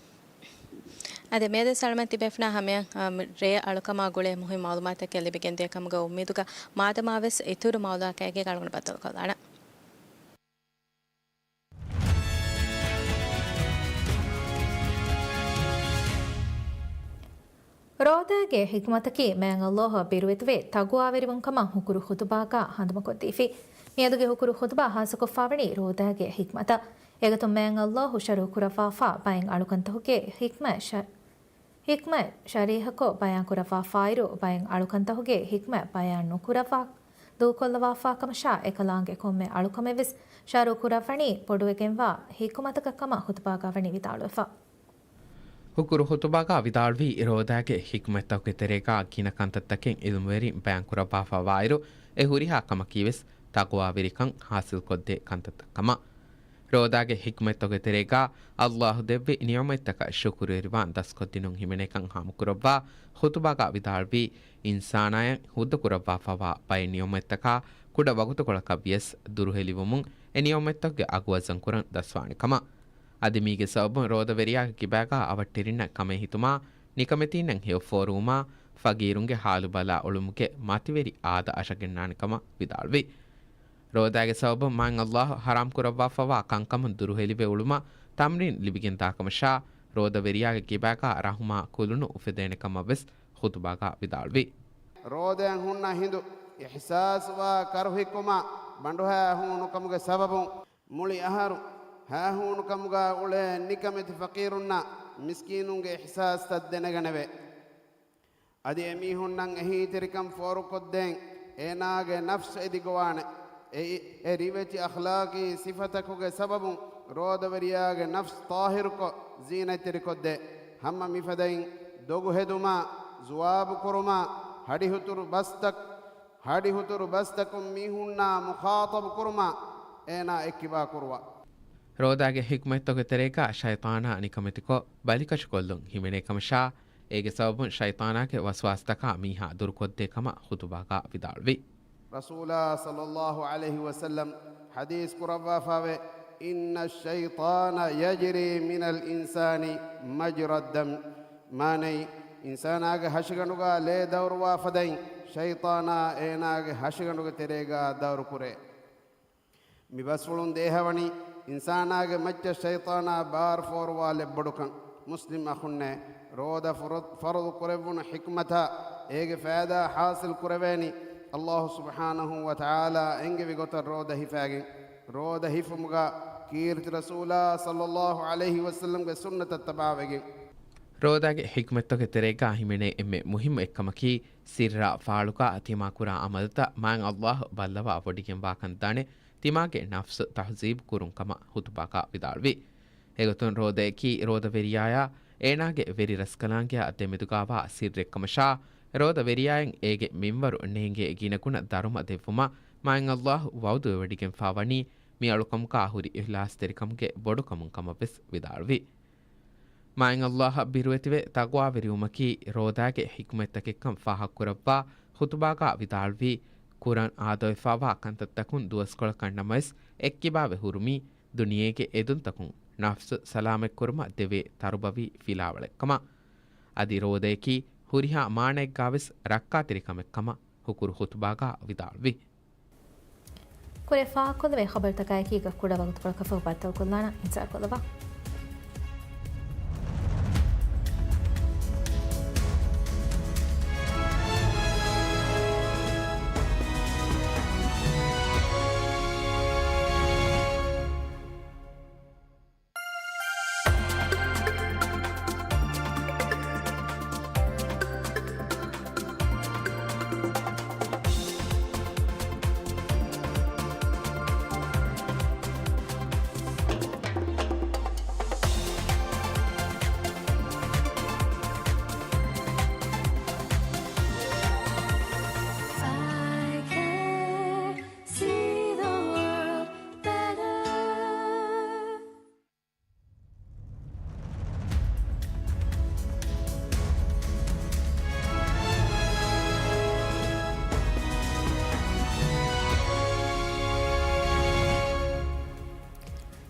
އަދި މިއަދު ސަލަމަތް ތިބޭފުނާ ހަމަޔަށް، އަ، ރޭ އަޅުކަމާ ގުޅޭ މުހިންމު މައުލޫމާތަކެއް ލިބިގެންދިޔަ ކަމުގެ އުއްމީދުގަ މާދަމާވެސް އިތުރު މައުލޫމާތުގައި އަޅުގަނޑު ބައްދަލުކޮށްލާނަން. ރޯދައިގެ ޙިކްމަތަކީ މާތް ﷲ އަށް ބިރުވެތިވެ ތަޤްވާވެރިވުން ކަމަށް ހުކުރު ޚުޠުބާގަ ހަނދުމަކޮށްދީފި. މިއަދުގެ ހުކުރު ޚުޠުބާ ޚާއްޞަކޮށްފަވަނީ ރޯދައިގެ ޙިކްމަތަށް. އެގޮތުން މާތް ﷲ ޝަރުޢު ކުރައްވާފަ ބައެއް އަޅުކަންތަކުގެ ޙިކްމަތް ޝަ-، ޙިކްމަތް ޝަރީޙަކޮށް ބަޔާންކުރައްވާފާއިރު، ބައެއް އަޅުކަންތަކުގެ ޙިކްމަތް ބަޔާން ނުކުރައްވާ، ދޫކޮށްލަވާފާ ކަމަށާ، އެކަލާނގެ ކޮންމެ އަޅުކަމެއްވެސް ޝަރުޢު ކުރައްވަނީ ބޮޑުވެގެންވާ ޙިކުމަތަކަށް ކަމަށް ޚުޠުބާގަ ވަނީ ވިދާޅުވެފަ. ހުކުރު ޚުޠުބާގަ ވިދާޅުވީ، ރޯދާގެ ޙިކްމަތްތަކުގެ ތެރޭގަ ގިނަ ކަންތައްތަކެއް ޢިލްމުވެރިން ބަޔާންކުރައްވާފަވާއިރު، އެ ހުރިހާ ކަމަކީވެސް ތަޤްވާވެރިކަން ޙާޞިލްކޮށްދޭ ކަންތައްތައް ކަމަށް. ރޯދާގެ ޙިކްމަތްތަކުގެ ތެރޭގަ ﷲ ދެއްވި ނިޢުމަތްތަކަށް ޝުކުރުވެރިވާން ދަސްކޮށްދިނުން ހިމެނޭކަން ހާމަކުރައްވާ ޚުޠުބާގަ ވިދާޅުވީ، އިންސާނާއަށް ހުއްދަކުރައްވާފަވާ ބައެއް ނިޢުމަތްތަކާ ކުޑަ ވަގުތުކޮޅަކަށް ވިޔަސް ދުރުހެލިވުމުން އެ ނިޢުމަތްތަކުގެ އަގު ވަޒަންކުރަން ދަސްވާނެ ކަމަށް. އަދި މީގެ ސަބަބުން ރޯދަވެރިޔާގެ ކިބާގަ އަވަށްޓެރިންނަށް ކަމެއް ހިތުމާ، ނިކަމެތީންނަށް ހެޔޮ ފޯރުވުމާ، ފަގީރުންގެ ޙާލު ބަލާ އުޅުމުގެ މަތިވެރި އާދަ އަށަގެންނާނެ ކަމަށް ވިދާޅުވި. ރޯދާގެ ސަބަބުން މާތް ﷲ ޙަރާމް ކުރައްވާފަވާ ކަންކަމުން ދުރުހެލިވެ އުޅުމަށް ތަމްރީން ލިބިގެންދާ ކަމަށާ، ރޯދަވެރިޔާގެ ކިބާގަ ރަޙުމާ ކުލުނު އުފެދޭނެ ކަމަށް ވެސް ޚުޠުބާގަ ވިދާޅުވި. ރޯދައިން ހުންނަ ހިނދު އިޙްސާސްވާ ކަރުހިއްކުމާ، ބަނޑުހައިހޫނުކަމުގެ ސަބަބުން މުޅި އަހަރު ހައިހޫނުކަމުގަ އުޅޭ ނިކަމެތި ފަޤީރުންނަށް މިސްކީނުންގެ އިޙްސާސްތައް ދެނެގަނެވޭ. އަދި އެމީހުންނަށް އެހީތެރިކަން ފޯރުކޮށްދޭން އޭނާގެ ނަފްސު އެދިގޮވާނެ. އެއީ، އެ ރިވެތި އަޚްލާޤީ ސިފަތަކުގެ ސަބަބުން ރޯދަވެރިޔާގެ ނަފްސު ޠާހިރުކޮށް، ޒީނަތްތެރިކޮށްދޭ. ހަމަ މިފަދައިން ދޮގު ހެދުމާ، ޒުވާބު ކުރުމާ، ހަޑިހުތުރު ބަސްތައް، ހަޑިހުތުރު ބަސްތަކުން މީހުންނާ މުޚާޠަބު ކުރުމާ އޭނާ އެއްކިބާ ކުރުވާ. ރޯދާގެ ޙިކްމަތްތަކުގެ ތެރޭގަ ޝައިޠާނާ ނިކަމެތިކޮށް ބަލިކަށިކޮށްލުން ހިމެނޭ ކަމަށާ، އޭގެ ސަބަބުން ޝައިޠާނާގެ ވަސްވާސްތަކާ މީހާ ދުރުކޮށްދޭ ކަމަށް ޚުޠުބާގަ ވިދާޅުވި. ރަސޫލާ ޞައްލައްލާހު ޢަލައިހި ވަސައްލަމް ޙަދީޘް ކުރައްވާފައިވޭ، إن الشيطان يجري من الإنسان مجرى الدم. މާނައީ، އިންސާނާގެ ހަށިގަނޑުގަ ލޭ ދައުރުވާ ފަދައިން، ޝައިޠާނާ އޭނާގެ ހަށިގަނޑުގެ ތެރޭގަ ދައުރުކުރޭ. މި ބަސްފުޅުން ދޭހަވަނީ، އިންސާނާގެ މައްޗަށް ޝައިޠާނާ ބާރު ފޯރުވާލެއް ބޮޑުކަން. މުސްލިމް އަޚުންނޭ، ރޯދަ ފުރު-، ފަރުޟު ކުރެއްވުނު ޙިކްމަތާ އޭގެ ފައިދާ ޙާޞިލް ކުރެވޭނީ، ﷲ ސުބްޙާނަހޫ ވަތަޢާލާ އެންގެވި ގޮތަށް ރޯދަ ހިފާގެން. ރޯދަ ހިފުމުގަ ކީރިތި ރަސޫލާ ޞައްލައްލާހު ޢަލައިހި ވަސައްލަމްގެ ސުންނަތަށް ތަބާވެގެން. ރޯދާގެ ޙިކްމަތްތަކުގެ ތެރޭގަ ހިމެނޭ އެންމެ މުހިއްމު އެއްކަމަކީ، ސިއްރާ ފާޅުގަ ތިމާ ކުރާ ޢަމަލުތައް މާތް ﷲ ބައްލަވާ ވޮޑިގެންވާކަން ދަނެ، ތިމާގެ ނަފްސު ތަހުޒީބު ކުރުން ކަމަށް ޚުޠުބާގަ ވިދާޅުވި. އެގޮތުން ރޯދައަކީ ރޯދަވެރިޔާޔާ އޭނާގެ ވެރި ރަސްކަލާނގެޔާ ދެމެދުގަވާ ސިއްރެއްކަމަށާ، ރޯދަވެރިޔާއަށް އޭގެ މިންވަރު ނޭނގޭ ގިނަގުނަ ދަރުމަ ދެއްވުމަށް މާތް ﷲ ވަޢުދުވެވޮޑިގެންފާވަނީ، މި އަޅުކަމުގަ ހުރި އިޚްލާޞްތެރިކަމުގެ ބޮޑުކަމުން ކަމަށްވެސް ވިދާޅުވި. މާތް ﷲއަށް ބިރުވެތިވެ ތަޤްވާވެރިވުމަކީ ރޯދާގެ ޙިކްމަތްތަކެއްކަން ފާހަގަކުރައްވާ ޚުޠުބާގަ ވިދާޅުވީ، ޤުރުއާން އާދަވެފާވާ ކަންތައްތަކުން ދުވަސްކޮޅަކަށް ނަމަވެސް އެއްކިބާވެ ހުރުމީ، ދުނިޔޭގެ އެދުންތަކުން ނަފްސު ސަލާމަތްކުރުމަށް ދެވޭ ތަރުބަވީ ފިލާވަޅެއްކަމަށް. އަދި ރޯދައަކީ ހުރިހާ މާނައެއްގަވެސް ރައްކާތެރިކަމެއްކަމަށް ހުކުރު ޚުޠުބާގަ ވިދާޅުވި. ކުރެ ފާހަގަކޮށްލެވޭ ޚަބަރުތަކާއެކީގަ ކުޑަ ވަގުތުކޮޅަކަށްފަހު ބައްދަލުކޮށްލާނަން، އިންތިޒާރުކޮށްލަވާ.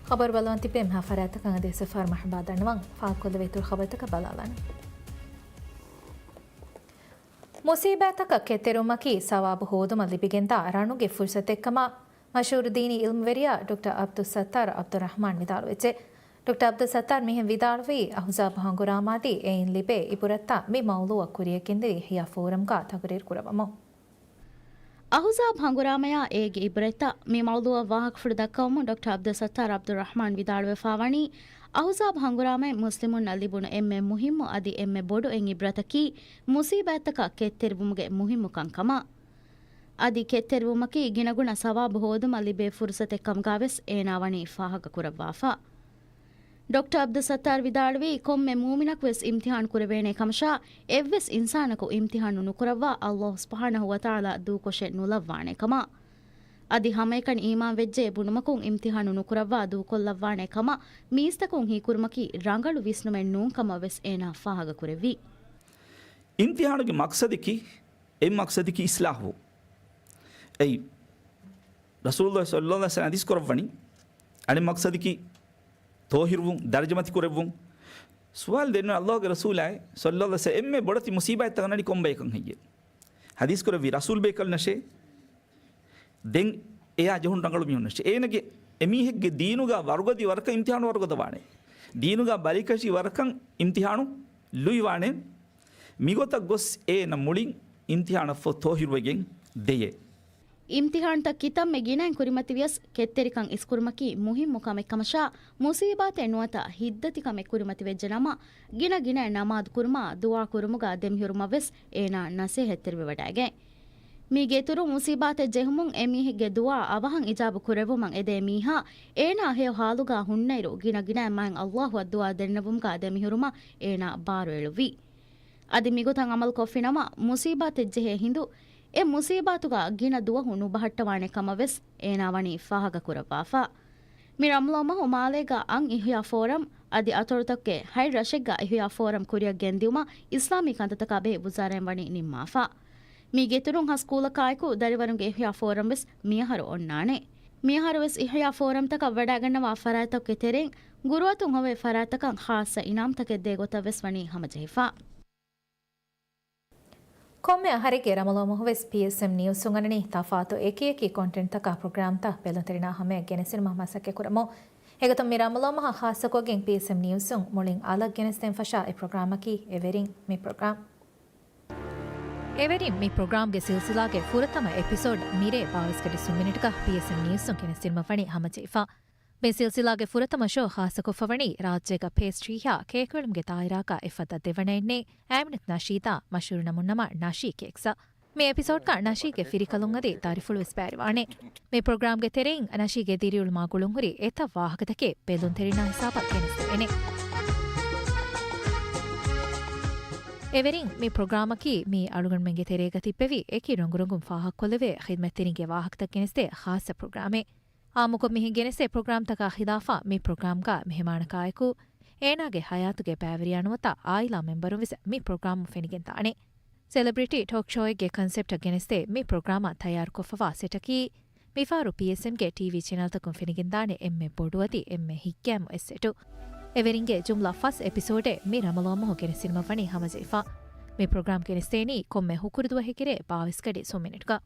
ޚަބަރު ބަލަން ތިބޭ މިހާ ފަރާތަކަށް އަދި އެސްއެފްއާރް މަރުޙަބާ ދަންނަވަން. ފާހަގަކޮށްލެވޭ އިތުރު ޚަބަރުތަކަށް ބަލާލާނަން. މުސީބާތަކަށް ކެތްތެރިވުމަކީ ސަވާބު ހޯދުމަށް ލިބިގެންދާ ރަނުގެ ފުރުސަތެއްކަމަށް މަޝްހޫރު ދީނީ އިލްމުވެރިޔާ ޑޮކްޓަރ ޢަބްދުއްސައްތާރު ޢަބްދުއްރަޙްމާން ވިދާޅުވެއްޖެ. ޑޮކްޓަރ ޢަބްދުއްސައްތާރު މިހެން ވިދާޅުވީ، އަޙުޒާބު ހަނގުރާމާއަދީ އެއިން ލިބޭ އިބުރަތްތައް މި މައުޟޫޢަށް ކުރިޔަށްގެންދެވި އިޙްޔާ ފޯރަމްގަ ތަޤުރީރު ކުރައްވަމުން. އަޙުޒާބު ހަނގުރާމަޔާ އޭގެ އިބުރަތްތައް މި މައުޟޫޢަށް ވާހަކަފުޅު ދައްކަވަމުން ޑޮކްޓަރ ޢަބްދުއްސައްތާރު ޢަބްދުއްރަޙްމާން ވިދާޅުވެފާވަނީ، އަޙުޒާބު ހަނގުރާމައިން މުސްލިމުންނަށް ލިބުނު އެންމެ މުހިއްމު އަދި އެންމެ ބޮޑު އެއް އިބްރަތަކީ މުސީބާތްތަކަށް ކެތްތެރިވުމުގެ މުހިއްމުކަން ކަމަށް. އަދި ކެތްތެރިވުމަކީ ގިނަގުނަ ސަވާބު ހޯދުމަށް ލިބޭ ފުރުސަތެއް ކަމުގަވެސް އޭނާ ވަނީ ފާހަގަކުރައްވާފަ. ޑޮކްޓަރ ޢަބްދުއްސައްތާރު ވިދާޅުވީ، ކޮންމެ މޫމިނަކުވެސް އިމްތިޙާނު ކުރެވޭނެ ކަމަށާ، އެއްވެސް އިންސާނަކު އިމްތިޙާނު ނުކުރައްވާ ﷲ ސުބްޙާނަހޫ ވަތަޢާލާ ދޫކޮށެއް ނުލައްވާނެ ކަމަށް. އަދި ހަމައެކަނި އީމާން ވެއްޖެ ބުނުމަކުން އިމްތިޙާނު ނުކުރައްވާ ދޫކޮށްލައްވާނެ ކަމަށް މީސްތަކުން ހީކުރުމަކީ ރަނގަޅު ވިސްނުމެއް ނޫން ކަމަށް ވެސް އޭނާ ފާހަގަކުރެއްވި. އިމްތިޙާނުގެ މަޤްޞަދަކީ، އެއް މަޤްޞަދަކީ އިޞްލާޙު. އެއީ، ރަސޫލުﷲ ޞައްލައްލާހު ޢަލައިހި ވަސައްލަމް ޙަދީޘް ކުރައްވަނީ، އަނެއް މަޤްޞަދަކީ ޠާހިރުވުން، ދަރަޖަ މަތި ކުރެއްވުން. ސުވާލު ދެންނެވި، ﷲގެ ރަސޫލާއޭ ޞައްލައްލާހު ޢަލައިހި ވަސައްލަމް، އެންމެ ބޮޑެތި މުޞީބާތްތައް ނަނީ ކޮން ބަޔަކަށް ހެއްޔޭ؟ ޙަދީޘް ކުރެއްވީ ރަސޫލު ބޭކަލުންނަށޭ. ދެން އެޔާ ޖެހުނު ރަނގަޅު މީހުންނަށޭ. އޭނަގެ އެމީހެއްގެ ދީނުގަ ވަރުގަދަވި ވަރަކަށް އިމްތިޙާނު ވަރުގަދަވާނެ. ދީނުގަ ބަލިކަށި ވަރަކަށް އިމްތިޙާނު ލުއިވާނެ. މިގޮތަށް ގޮސް އޭނަ މުޅިން އިމްތިޙާނަށްފަހު ޠާހިރުވެގެން ދެޔޭ. އިމްތިހާންތައް ކިތަންމެ ގިނައިން ކުރިމަތިވިޔަސް، ކެތްތެރިކަން އިސްކުރުމަކީ މުހިއްމު ކަމެއް ކަމަށާ، މުސީބާތެއް ނުވަތަ ހިތްދަތިކަމެއް ކުރިމަތިވެއްޖެ ނަމަ، ގިނަ ގިނައިން ނަމާދު ކުރުމާ، ދުޢާ ކުރުމުގާ ދެމިހުރުމަށްވެސް އޭނާ ނަސޭހަތްތެރިވެވަޑައިގަތް. މީގެ އިތުރުން، މުސީބާތެއް ޖެހުމުން އެމީހެއްގެ ދުޢާ އަވަހަށް އިޖާބު ކުރެއްވުމަށް އެދޭ މީހާ، އޭނާ ހެޔޮ ހާލުގާ ހުންނައިރު، ގިނަ ގިނައިން މާތް ﷲ އަށް ދުޢާ ދެންނެވުމުގާ ދެމިހުރުމަށް އޭނާ ބާރުއެޅުއްވި. އަދި މިގޮތަށް ޢަމަލުކޮށްފިނަމަ، މުސީބާތެއްޖެހޭ ހިނދު، އެ މުސީބާތުގާ ގިނަ ދުވަހު ނުބަހައްޓަވާނެ ކަމަށް ވެސް އޭނާ ވަނީ ފާހަގަކުރައްވާފަ. މި ރަމަޟާން މަހު މާލޭގާ އަން އިޙްޔާ ފޯރަމް އަދި އަތޮޅުތަކުގެ ހަތް ރަށެއްގާ އިޙްޔާ ފޯރަމް ކުރިއަށް ގެންދިއުމަށް އިސްލާމީ ކަންތައްތަކާ ބެހޭ ވުޒާރާއިން ވަނީ ނިންމާފަ. މީގެ އިތުރުން ހަ ސްކޫލަކާއެކު ދަރިވަރުންގެ އިޙްޔާ ފޯރަމް ވެސް މިއަހަރު އޮންނާނެ. މިއަހަރު ވެސް އިޙްޔާ ފޯރަމްތަކަށް ވަޑައިގަންނަވާ ފަރާތްތަކުގެ ތެރެއިން ގުރުއަތުން ހޮވޭ ފަރާތްތަކަށް ޚާއްޞަ އިނާމްތަކެއް ދޭ ގޮތަށް ވެސް ވަނީ ހަމަޖެހިފަ. ކޮންމެ އަހަރެއްގެ ރަމަޟާން މަހު ވެސް ޕީއެސްއެމް ނިއުސުން އަންނަނީ ތަފާތު އެކި އެކި ކޮންޓެންޓްތަކާ ޕްރޮގްރާމްތައް ބެލުންތެރިންނާ ހަމަޔަށް ގެނެސްދިނުމަށް މަސައްކަތް ކުރަމުން. އެގޮތުން މި ރަމަޟާން މަހަށް ޚާއްޞަކޮށްގެން ޕީއެސްއެމް ނިއުސުން މުޅިން އަލަށް ގެނެސްދޭން ފަށާ އެ ޕްރޮގްރާމަކީ އެވެރިން މި ޕްރޮގްރާމް. އެވެރިން މި ޕްރޮގްރާމްގެ ސިލްސިލާގެ ފުރަތަމަ އެޕިސޯޑް މިރޭ ބާވީސް ގަޑި ސުން މިނިޓްގަ ޕީއެސްއެމް ނިއުސުން ގެނެސްދިނުމަށް ވަނީ ހަމަޖެހިފަ. މި ސިލްސިލާގެ ފުރަތަމަ ޝޯ ޚާއްޞަކޮށްފަވަނީ ރާއްޖޭގަ ޕޭސްޓްރީއާ ކޭކު އެޅުމުގެ ދާއިރާގަ އެފަދަ ދެވަނައެއްނެތް އައިމިނަތު ނަޝީދާ މަޝްހޫރު ނަމުން ނަމާ ނަޝީ ކޭކްސް. މި އެޕިސޯޑްގަ ނަޝީގެ ފިރިކަލުން އަދި ދަރިފުޅު ވެސް ބައިވެވާނެ. މި ޕްރޮގްރާމްގެ ތެރެއިން ނަޝީގެ ދިރިއުޅުމާ ގުޅުންހުރި އެތައް ވާހަކަތަކެއް ބެލުންތެރިންނާ ހިސާބަށް ގެނެސްދެވޭނެ. އެވެރިން މި ޕްރޮގްރާމަކީ މީ އަޅުގަނޑުމެންގެ ތެރޭގަ ތިއްބެވި އެކި ރޮނގުރޮނގުން ފާހަގަކޮށްލެވޭ ޚިދްމަތްތެރިންގެ ވާހަކަތައް ގެނެސްދޭ ޚާއްޞަ ޕްރޮގްރާމެއް. އާއްމުކޮށް މިހެން ގެނެސްދޭ ޕްރޮގްރާމްތަކާ ޚިލާފަށް މި ޕްރޮގްރާމްގަ މެހެމާނަކާއެކު، އޭނާގެ ހަޔާތުގެ ބައިވެރިޔާ ނުވަތަ އާއިލާ މެމްބަރުން ވެސް މި ޕްރޮގްރާމް ފެނިގެންދާނެ. ސެލެބްރިޓީ ޓޯކް ޝޯއެއްގެ ކޮންސެޕްޓަށް ގެނެސްދޭ މި ޕްރޮގްރާމަށް ތައްޔާރުކޮށްފަވާ ސެޓަކީ، މިފަހަރު ޕީއެސްއެމްގެ ޓީވީ ޗެނަލްތަކުން ފެނިގެންދާނެ އެންމެ ބޮޑު އަދި އެންމެ ހިތްގައިމު އެއްސެޓު. އެވެރިންގެ ޖުމްލަ ފަސް އެޕިސޯޑެއް މި ރަމަޟާން މަހު ގެނެސްދިނުމަށް ވަނީ ހަމަޖެހިފަ. މި ޕްރޮގްރާމް ގެނެސްދޭނީ ކޮންމެ ހުކުރު ދުވަހެއްގެ ރޭ ބާވީސް ގަޑި ސުން މިނިޓްގަ.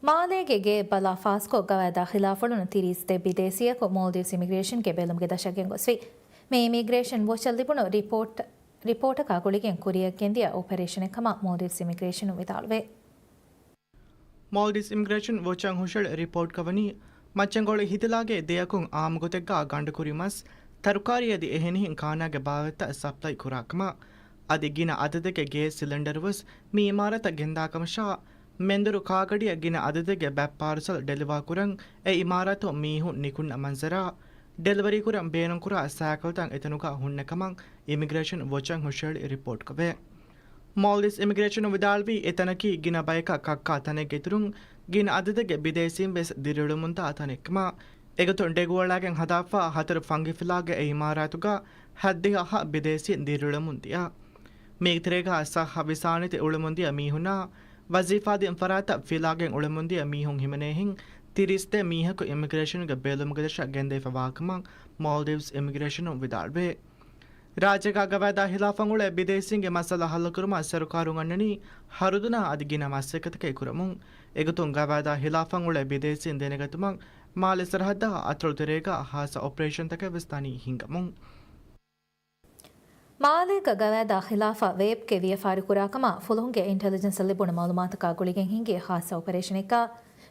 މާލޭގެ ގެއެއް ބަލާ ފާސްކޮށް، ގަވާއިދާ ޚިލާފުވުނު ތިރީސް ދެ ބިދޭސީއަކު މޯލްޑިވްސް އިމިގްރޭޝަންގެ ބެލުމުގެ ދަށަށް ގެންގޮސްފި. މި އިމިގްރޭޝަން ވޮޗަށް ލިބުނު ރިޕޯޓް، ރިޕޯޓަކާ ގުޅިގެން ކުރިއަށް ގެންދިޔަ އޮޕަރޭޝަނެއް ކަމަށް މޯލްޑިވްސް އިމިގްރޭޝަނުން ވިދާޅުވޭ. މޯލްޑިވްސް އިމިގްރޭޝަން ވޮޗަށް ހުށަހެޅި ރިޕޯޓްގަ ވަނީ، މައްޗަންގޮޅި ހިތިލާގެ ދެއަކުން އާއްމުގޮތެއްގަ ގަނޑުކުރި މަސް، ތަރުކާރީ އަދި އެހެނިހެން ކާނާގެ ބާވަތްތައް ސަޕްލައި ކުރާކަމަށް، އަދި ގިނަ އަދަދެއްގެ ގޭސް ސިލިންޑަރުވެސް މި އިމާރާތަށް ގެންދާކަމަށާ، މެންދުރު ކާގަޑިއަށް ގިނަ އަދަދެއްގެ ބައެއް ޕާރުސަލް ޑެލިވާ ކުރަން އެ އިމާރާތުން މީހުން ނިކުންނަ މަންޒަރާ، ޑެލިވަރީ ކުރަން ބޭނުންކުރާ ސައިކަލްތައް އެތަނުގަ ހުންނެ ކަމަށް އިމިގްރޭޝަން ވޮޗަށް ހުށަހެޅި ރިޕޯޓްކޮށްވޭ. މޯލްޑިވްސް އިމިގްރޭޝަނުން ވިދާޅުވީ، އެތަނަކީ ގިނަ ބަޔަކަށް ކައްކާ ތަނެއްގެ އިތުރުން، ގިނަ އަދަދެއްގެ ބިދޭސީން ވެސް ދިރިއުޅެމުންދާ ތަނެއްކަމަށް. އެގޮތުން ޑެގުއަޅާގެން ހަދާފާ ހަތަރު ފަންގިފިލާގެ އެ އިމާރާތުގަ ހައްދިހަ ހަ ބިދޭސީން ދިރިއުޅެމުން ދިޔަ. މީގެ ތެރޭގަ ސައްހަ ވިސާނިތި އުޅެމުންދިޔަ މީހުންނާ ވަޒީފާދީން ފަރާތަށް ފިލާގެން އުޅެމުންދިޔަ މީހުން ހިމެނޭހެން ތިރީސް ދެ މީހަކު އިމިގްރޭޝަނުގެ ބެލުމުގެ ދަށަށް ގެންދެވިފަވާކަމަށް މޯލްޑިވްސް އިމިގްރޭޝަނުން ވިދާޅުވޭ. ރާއްޖޭގަ ގަވާއިދާ ހިލާފަށް އުޅޭ ބިދޭސީންގެ މައްސަލަ ހައްލުކުރުމަށް ސަރުކާރުން އަންނަނީ ހަރުދުނާ އަދި ގިނަ މަސައްކަތްތަކެއް ކުރަމުން. އެގޮތުން ގަވާއިދާ ހިލާފަށް އުޅޭ ބިދޭސީން ދެނެގަތުމަށް މާލެ ސަރަހައްދާ އަތޮޅު ތެރޭގަ ހާއްސަ އޮޕަރޭޝަންތަކެއް ވެސް ދަނީ ހިނގަމުން. މާލޭގަ ގަވާއިދާ ހިލާފަށް ވޭޕްގެ ވިޔަފާރި ކުރާކަމަށް ފުލުހުންގެ އިންޓެލިޖެންސަށް ލިބުނު މައުލޫމާތަކާ ގުޅިގެން ހިނގި ހާއްސަ އޮޕަރޭޝަނެއްގަ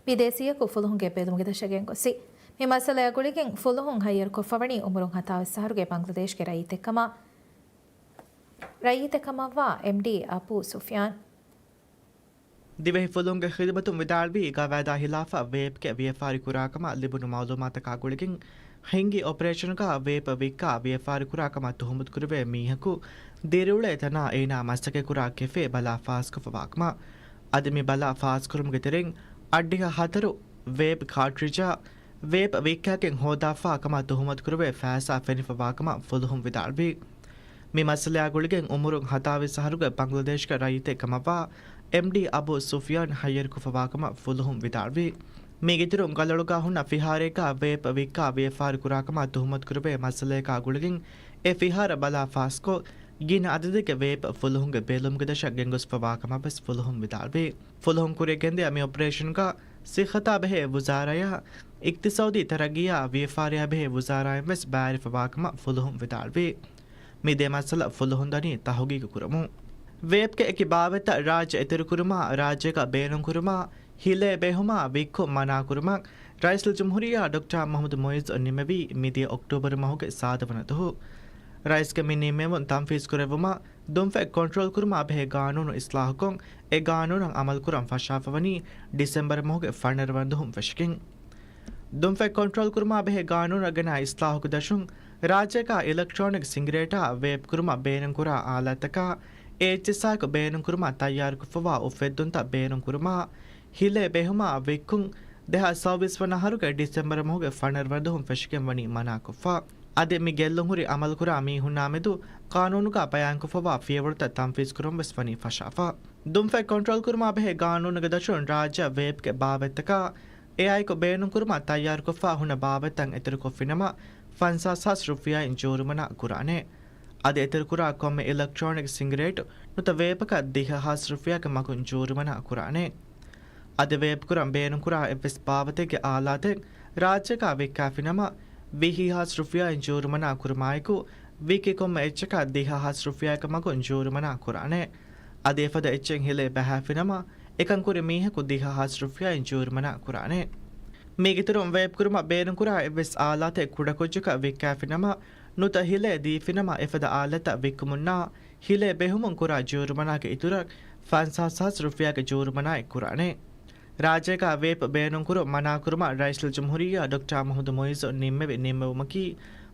ބިދޭސީއަކު ފުލުހުންގެ ބެލުމުގެ ދަށަށް ގެންގޮސްވި. މި މައްސަލަޔާ ގުޅިގެން ފުލުހުން ހައްޔަރުކޮށްފަވަނީ އުމުރުން ހަތާވީސް އަހަރުގެ ބަންގްލަދޭޝްގެ ރައްޔިތެއްކަމަށް، ރައްޔިތެއްކަމަށްވާ އެމްޑީ އަބޫ ސުފްޔާން. ދިވެހި ފުލުހުންގެ ޚިދުމަތުން ވިދާޅުވީ، ގަވާއިދާ ހިލާފަށް ވޭޕްގެ ވިޔަފާރި ކުރާކަމަށް ލިބުނު މައުލޫމާތަކާ ގުޅިގެން ހިންގި އޮޕަރޭޝަނުގަ ވޭޕް ވިއްކާ ވިޔަފާރި ކުރާކަމަށް ތުހުމަތު ކުރެވޭ މީހަކު ދިރިއުޅޭ ތަނާ އޭނާ މަސައްކަތްކުރާ ކެފޭ ބަލާ ފާސްކޮށްފަވާކަމަށް. އަދި މި ބަލާ ފާސްކުރުމުގެ ތެރެއިން އަށްޑިހަ ހަތަރު ވޭޕް ކާޓްރިޖާ ވޭޕް ވިއްކާގެން ހޯދާފާ ކަމަށް ތުހުމަތުކުރެވޭ ފައިސާ ފެނިފަވާކަމަށް ފުލުހުން ވިދާޅުވި. މި މައްސަލަޔާ ގުޅިގެން އުމުރުން ހަތާވީސް އަހަރުގެ ބަންގްލަދޭޝްގެ ރައްޔިތެއް ކަމަށްވާ އެމްޑީ އަބޫ ސުފްޔާން ހައްޔަރުކޮށްފަވާކަމަށް ފުލުހުން ވިދާޅުވި. މީގެއިތުރުން ގަލޮޅުގާ ހުންނަ ފިހާރައެއްގާ ވޭޕް ވިއްކާ ވިޔަފާރި ކުރާކަމަށް ތުހުމަތުކުރެވޭ މައްސަލަޔަކާ ގުޅިގެން އެ ފިހާރަ ބަލާ ފާސްކޮށް، ގިނަ އަދަދެއްގެ ވޭޕް ފުލުހުންގެ ބެލުމުގެ ދަށަށް ގެންގޮސްފަވާކަމަށް ވެސް ފުލުހުން ވިދާޅުވި. ފުލުހުން ކުރިއަށް ގެންދިޔަ މި އޮޕަރޭޝަނުގަ ސިއްހަތާ ބެހޭ ވުޒާރާޔާ، އިޤްތިޞާދީ ތަރައްގީއާ ވިޔަފާރިއާ ބެހޭ ވުޒާރާއިން ވެސް ބައިވެރިފަވާކަމަށް ފުލުހުން ވިދާޅުވި. މި ދެ މައްސަލަ ފުލުހުން ދަނީ ތަހުގީގު ކުރަމުން. ވޭޕްގެ އެކި ބާވަތްތައް ރާއްޖެ އެތެރެކުރުމާ، ރާއްޖޭގަ ބޭނުންކުރުމާ، ހިލޭ ބެހުމާ ވިއްކުން މަނާކުރުމަށް ރައީސުލްޖުމްހޫރިއްޔާ ޑޮކްޓަރ މުޙައްމަދު މުޢިއްޒު ނިމެވީ މިދިޔަ އޮކްޓޫބަރު މަހުގެ ސާދަވަނަ ދުހު. ރައީސްގެ މި ނިންމެވުން ތަންފީޒުކުރެއްވުމަށް ދުންފަތް ކޮންޓްރޯލްކުރުމާ ބެހޭ ގާނޫނު އިސްލާހުކޮށް، އެ ގާނޫނަށް އަމަލުކުރަން ފަށާފަވަނީ ޑިސެމްބަރު މަހުގެ ފަނަރަ ވަނަ ދުހުން ފެށިގެން. ދުންފަތް ކޮންޓްރޯލްކުރުމާ ބެހޭ ގާނޫނަށް ގެނައި އިސްލާހުގެ ދަށުން، ރާއްޖޭގަ އިލެކްޓްރޯނިކް ސިނގިރޭޓާ ވޭޕްކުރުމަށް ބޭނުންކުރާ އާލާތްތަކާ އޭއެޗްއެސްއާއެކު ބޭނުންކުރުމަށް ތައްޔާރުކޮށްފަވާ އުފެއްދުންތައް ބޭނުންކުރުމާ، ހިލޭ ބެހުމާ ވިއްކުން، ދެހާސް ސައުވީސް ވަނަ އަހަރުގެ ޑިސެމްބަރު މަހުގެ ފަނަރަ ވަނަ ދުހުން ފެށިގެން ވަނީ މަނާކޮށްފަ. އަދި މި ގެއްލުން ހުރި އަމަލުކުރާ މީހުންނާމެދު ގާނޫނުގަ ބަޔާންކޮށްފަވާ ފިޔަވަޅުތައް ތަންފީޒުކުރުން ވެސް ވަނީ ފަށާފަ. ދުންފަތް ކޮންޓްރޯލްކުރުމާ ބެހޭ ގާނޫނުގެ ދަށުން ރާއްޖެއަށް ވޭޕްގެ ބާވަތްތަކާ އެއާއެކު ބޭނުންކުރުމަށް ތައްޔާރުކޮށްފަ ހުންނަ ބާވަތްތައް އެތެރެކޮށްފިނަމަ، ފަންސާސް ހާސް ރުފިޔާއިން ޖޫރިމަނާ ކުރާނެ. އަދި އެތެރެކުރާ ކޮންމެ އިލެކްޓްރޯނިކް ސިނގިރޭޓު ނުތަ ވޭޕަކަށް ދިހަ ހާސް ރުފިޔާގެ މަގުން ޖޫރިމަނާ ކުރާނެ. އަދި ވޭޕްކުރަން ބޭނުންކުރާ އެއްވެސް ބާވަތެއްގެ އާލާތެއް ރާއްޖޭގަ ވިއްކާފިނަމަ، ވިހި ހާސް ރުފިޔާއިން ޖޫރިމަނާ ކުރުމާއެކު، ވިއްކި ކޮންމެ އެއްޗަކަށް ދިހަ ހާސް ރުފިޔާގެ މަގުން ޖޫރިމަނާ ކުރާނެ. އަދި އެފަދަ އެއްޗެއް ހިލޭ ބަހާފިނަމަ، އެކަން ކުރި މީހަކު ދިހަ ހާސް ރުފިޔާއިން ޖޫރިމަނާ ކުރާނެ. މީގެއިތުރުން ވޭޕްކުރުމަށް ބޭނުންކުރާ އެއްވެސް އާލާތެއް ކުޑަކުއްޖަކަށް ވިއްކާފިނަމަ، ނުތަ ހިލޭ ދީފިނަމަ އެފަދަ އާލާތްތައް ވިއްކުމުންނާ ހިލޭ ބެހުމުން ކުރާ ޖޫރިމަނާގެ އިތުރަށް ފަންސާސް ހާސް ރުފިޔާގެ ޖޫރިމަނާއެއް ކުރާނެ. ރާއްޖޭގަ ވޭޕް ބޭނުންކުރުން މަނާކުރުމަށް ރައީސުލްޖުމްހޫރިއްޔާ ޑޮކްޓަރ މުޙައްމަދު މުޢިއްޒު ނިންމެވި ނިންމެވުމަކީ،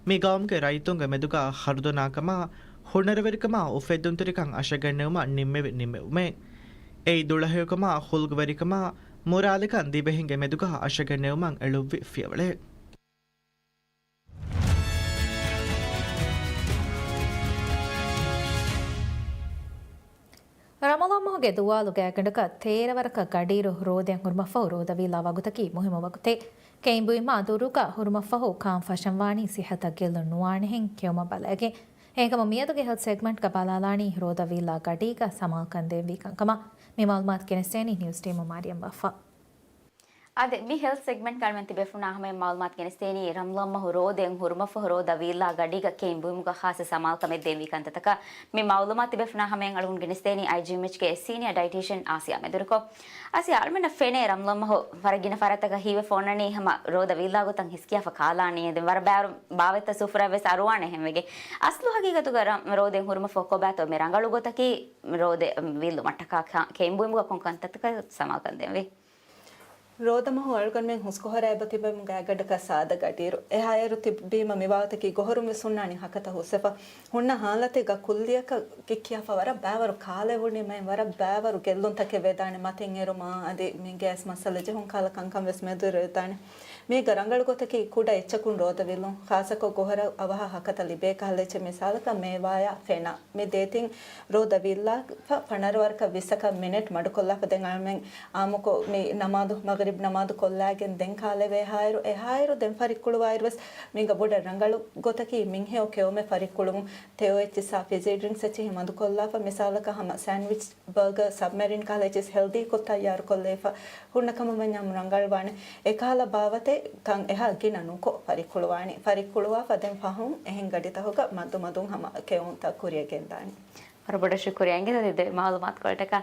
މި ގައުމުގެ ރައްޔިތުންގެ މެދުގަ ހަރުދަނާކަމާ، ހުނަރުވެރިކަމާ، އުފެއްދުންތެރިކަން އަށަގަންނެވުމަށް ނިންމެވި ނިންމެވުމެއް. އެއީ ދުޅަހެޔޮކަމާ، ޚުލްގުވެރިކަމާ، މުރާލިކަން ދިވެހިންގެ މެދުގަ އަށަގަންނެވުމަށް އެޅުއްވި ފިޔަވަޅެއް. ރަމަޟާން މަހުގެ ދުވާލު ގާތްގަނޑަކަށް ތޭރަ ވަރަކަށް ގަޑިއިރު ރޯދައިން ހުރުމަށްފަހު ރޯދަ ވީއްލާ ވަގުތަކީ މުހިއްމު ވަގުތެއް. ކެއިން ބުއިމާ ދުރުގަ ހުރުމަށްފަހު ކާން ފަށަންވާނީ ސިއްހަތަށް ގެއްލުން ނުވާނެހެން ކެއުމަށް ބަލައިގެން. އެހެންކަމުން މިއަދުގެ ހެލްތް ސެގްމަންޓްގަ ބަލާލާނީ ރޯދަ ވީއްލާ ގަޑީގަ ސަމާލުކަން ދޭންވީ ކަންކަމަށް. މި މައުލޫމާތު ގެނެސްދޭނީ ނިއުސް ޓީމު މާރިޔަމް ބައްފަ. އާދެ، މި ހެލްތް ސެގްމަންޓްގަ އަޅުމެން ތިބޭފުޅުންނާ ހަމަޔަށް މައުލޫމާތު ގެނެސްދޭނީ ރަމަޟާން މަހު ރޯދައިން ހުރުމަށްފަހު ރޯދަ ވީއްލާ ގަޑީގަ ކެއިން ބުއިމުގަ ޚާއްޞަ ސަމާލުކަމެއް ދޭންވީ ކަންތައްތަކަށް. މި މައުލޫމާތު ތިބޭފުޅުންނާ ހަމަޔަށް އަޅުގަނޑު ގެނެސްދޭނީ އައިޖީއެމްއެޗްގެ ސީނިއާ ޑައިޓީޝަން އާސިޔާ މެދުރިކޮށް. އާސިޔާ، އަޅުމެންނަށް ފެނޭ ރަމަޟާން މަހު ވަރަށް ގިނަ ފަރާތްތަކަށް ހީވެފަ އޮންނަނީ ހަމަ ރޯދަ ވީއްލާ ގޮތަށް ހިސްކިޔާފަ ކާލާނީ. ދެން ވަރަށް ބައިވަރު ބާވަތްތައް ސުފުރާ ވެސް އަރުވާނެ އެހެންވެގެން. އަސްލު ހަގީގަތުގަ ރަ-، ރޯދައިން ހުރުމަށްފަހު ކޮބާތޯ މި ރަނގަޅު ގޮތަކީ ރޯދަ ވީއްލުމަށްޓަކާ ކެ-، ކެއިން ބުއިމުގަ ކޮން ކަންތައްތަކަށް ސަމާލުކަން ދޭންވީ؟ ރޯދަ މަހު އަޅުގަނޑުމެން ހުސްކޮށް ހަރައިބަ ތިބެމު ގާތްގަނޑަކަށް ސާދަ ގަޑިއިރު. އެހާއިރު ތިއްބީމަ މި ވާހަކަތަކީ ގޮހޮރުން ވެސް ހުންނާނީ ހަކަތަ ހުސްވެފަ. ހުންނަ ހާލަތެއްގަ ކުއްލިއަކަށް ކިއްކިޔާފަ ވަރަށް ބައިވަރު ކާލެވުނީމައިން ވަރަށް ބައިވަރު ގެއްލުންތަކެއް ވެދާނެ. މަތިން އެރުމާ އަދި މި ގޭސް މައްސަލަ ޖެހުން ކަހަލަ ކަންކަން ވެސް މެދުވެރިވެދާނެ. މީގަ ރަނގަޅު ގޮތަކީ ކުޑަ އެއްޗަކުން ރޯދަ ވީއްލުން، ޚާއްޞަކޮށް ގޮހޮރަށް އަވަހަށް ހަކަތަ ލިބޭ ކަހަލަ އެއްޗެއް. މިސާލަކަށް މޭވާޔާ ފެނާ. މި ދޭތިން ރޯދަ ވީއްލާފަ ފަނަރަ ވަރަކަށް ވިއްސަކަށް މިނެޓް މަޑުކޮށްލާފަ. ދެން އަޅުމެން އާއްމުކޮށް މި ނަމާދު، މަޣްރިބް ނަމާދު ކޮށްލާގެން ދެން ކާލެވޭ ހާއިރު، އެހާއިރު ދެން ފަރިއްކުޅުވާއިރު ވެސް މީގަ ބޮޑަށް ރަނގަޅު ގޮތަކީ މިންހެޔޮ ކެއުމެއް ފަރިއްކުޅުވުން. ތެޔޮ އެއްޗިސްއާ ފިޒީ ޑްރިންކްސް އެއްޗިހި މަދުކޮށްލާފަ. މިސާލަކަށް ހަމަ ސޭންޑްވިޗް، ބަރގާ، ސަބްމެރިން ކަހަލަ އެއްޗިސް ހެލްދީކޮށް ތައްޔާރުކޮށްލައިފަ. ހުންނަ ކަމަށް ވަންޏާ ރަނގަޅުވާނެ. އެކަހަލަ ބާވަތެއް ކަން އެހާ ގިނަ ނުކޮށް ފަރިއްކުޅުވާނީ. ފަރިއްކުޅުވާފަ ދެން ފަހުން އެހެން ގަޑިތަކުގަ މަދުމަދުން ހަމަ ކެއުންތައް ކުރިއަށް ގެންދާނީ. ވަރަށް ބޮޑަށް ޝުކުރިއްޔާ އިނގޭތޯ ތި ދެ މައުލޫމާތުކޮޅަށްޓަކާ.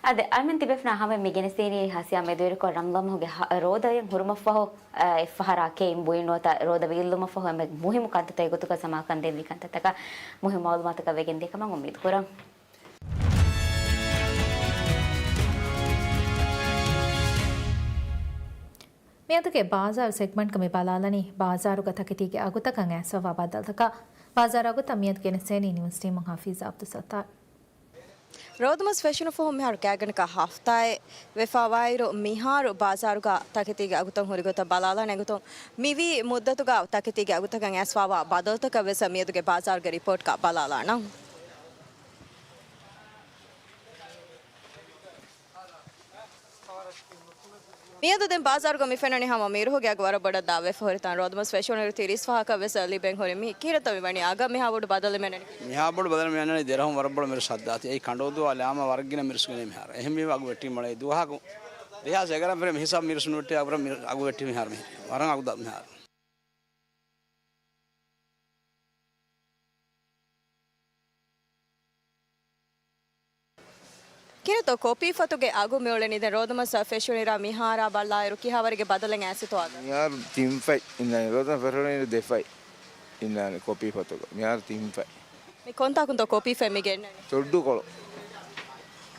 އާދެ، އަޅުމެން ތިބޭފުޅުންނާ ހަމަ މި ގެނެސްދިނީ އާސިޔާ މެދުވެރިކޮށް ރަމަޟާން މަހުގެ ހަ-، ރޯދައިން ހުރުމަށްފަހު، އަ، އެއްފަހަރާ ކެއިން ބުއިން ނުވަތަ ރޯދަ ވީއްލުމަށްފަހު އެންމެ މުހިއްމު ކަންތައްތަކެއް ގޮތުގަ ސަމާލުކަން ދޭންވީ ކަންތައްތަކަށް މުހިއްމު މައުލޫމާތަކަށް ވެގެންދިޔަ ކަމަށް އުއްމީދު ކުރަން. މިއަދުގެ ބާޒާރު ސެގްމަންޓްގަ މި ބަލާލަނީ ބާޒާރުގަ ތަކެތީގެ އަގުތަކަށް އައިސްފަވާ ބަދަލުތަކާ. ބާޒާރު އަގުތައް މިއަދު ގެނެސްދޭނީ ނިއުސް ޓީމުން ހަފީޒް އަބްދުއްސައްތާރު. ރޯދަމަސް ފެށުނު ފަހު މިހާރު ގާތްގަނޑަކަށް ހަފްތާއެއް ވެފަވާއިރު، މިހާރު ބާޒާރުގަ ތަކެތީގެ އަގުތައް ހުރި ގޮތަށް ބަލާލާނެ ގޮތުން، މިވީ މުއްދަތުގަ ތަކެތީގެ އަގުތަކަށް އައިސްފަވާ ބަދަލުތަކަށް ވެސް މިއަދުގެ ބާޒާރުގެ ރިޕޯޓްގަ ބަލާލާނަން. މިއަދު ދެން ބާޒާރުގަ މި ފެންނަނީ ހަމަ މިރުހުގެ އަގު ވަރަށް ބޮޑަށް ދާ ވެފަ ހުރިތަން. ރޯދަމަސް ފެށުނުއިރު ތިރީސް ފަހަކަށް ވެސް ލިބެން ހުރި. މި ކީރަތަ މި ވަނީ އަގަށް މިހާ ބޮޑު ބަދަލެއް މި އަންނަނީ؟ މިހާ ބޮޑު ބަދަލެއް މި އަންނަނީ ދިރަހަމް ވަރަށް ބޮޑަށް މިރަސް ހައްދާތީ. އެއީ ކަނޑޯދުއާ ލާމަ ވަރަށް ގިނަ މިރަސް ގެނޭ މިހާރު. އެހެންވީމަ އަގު ވެއްޓީމަ އަޅައި ދުވަހަކު ދެހާސް އެގާރަ ފެރެ މި ހިސާބު މިރަސް ނުވެއްޓޭ އަގު ވަރަށް މި-، އަގު ވެއްޓީ މިހާރު މި-، ވަރަށް އަގު ދާ މިހާރު. ކިހިނެއްތޯ ކޮޕީ ފޮތުގެ އަގު މިއުޅެނީ؟ ދެން ރޯދަމަސް ފެށުނުއިރާ މިހާރާ ބަލާއިރު ކިހާވަރެއްގެ ބަދަލެއް އައިސްތޯ އަގަށް؟ މިހާރު ތިން ފަތް އިންނާނެ. ރޯދަމަސް ފެށުނުއިރު ދެ ފަތް އިންނާނެ ކޮޕީ ފޮތުގަ. މިހާރު ތިން ފަތް. މި ކޮންތާކުންތޯ ކޮޕީ ފޮތް މި ގެންނަނީ؟ ތޮއްޑޫކޮޅު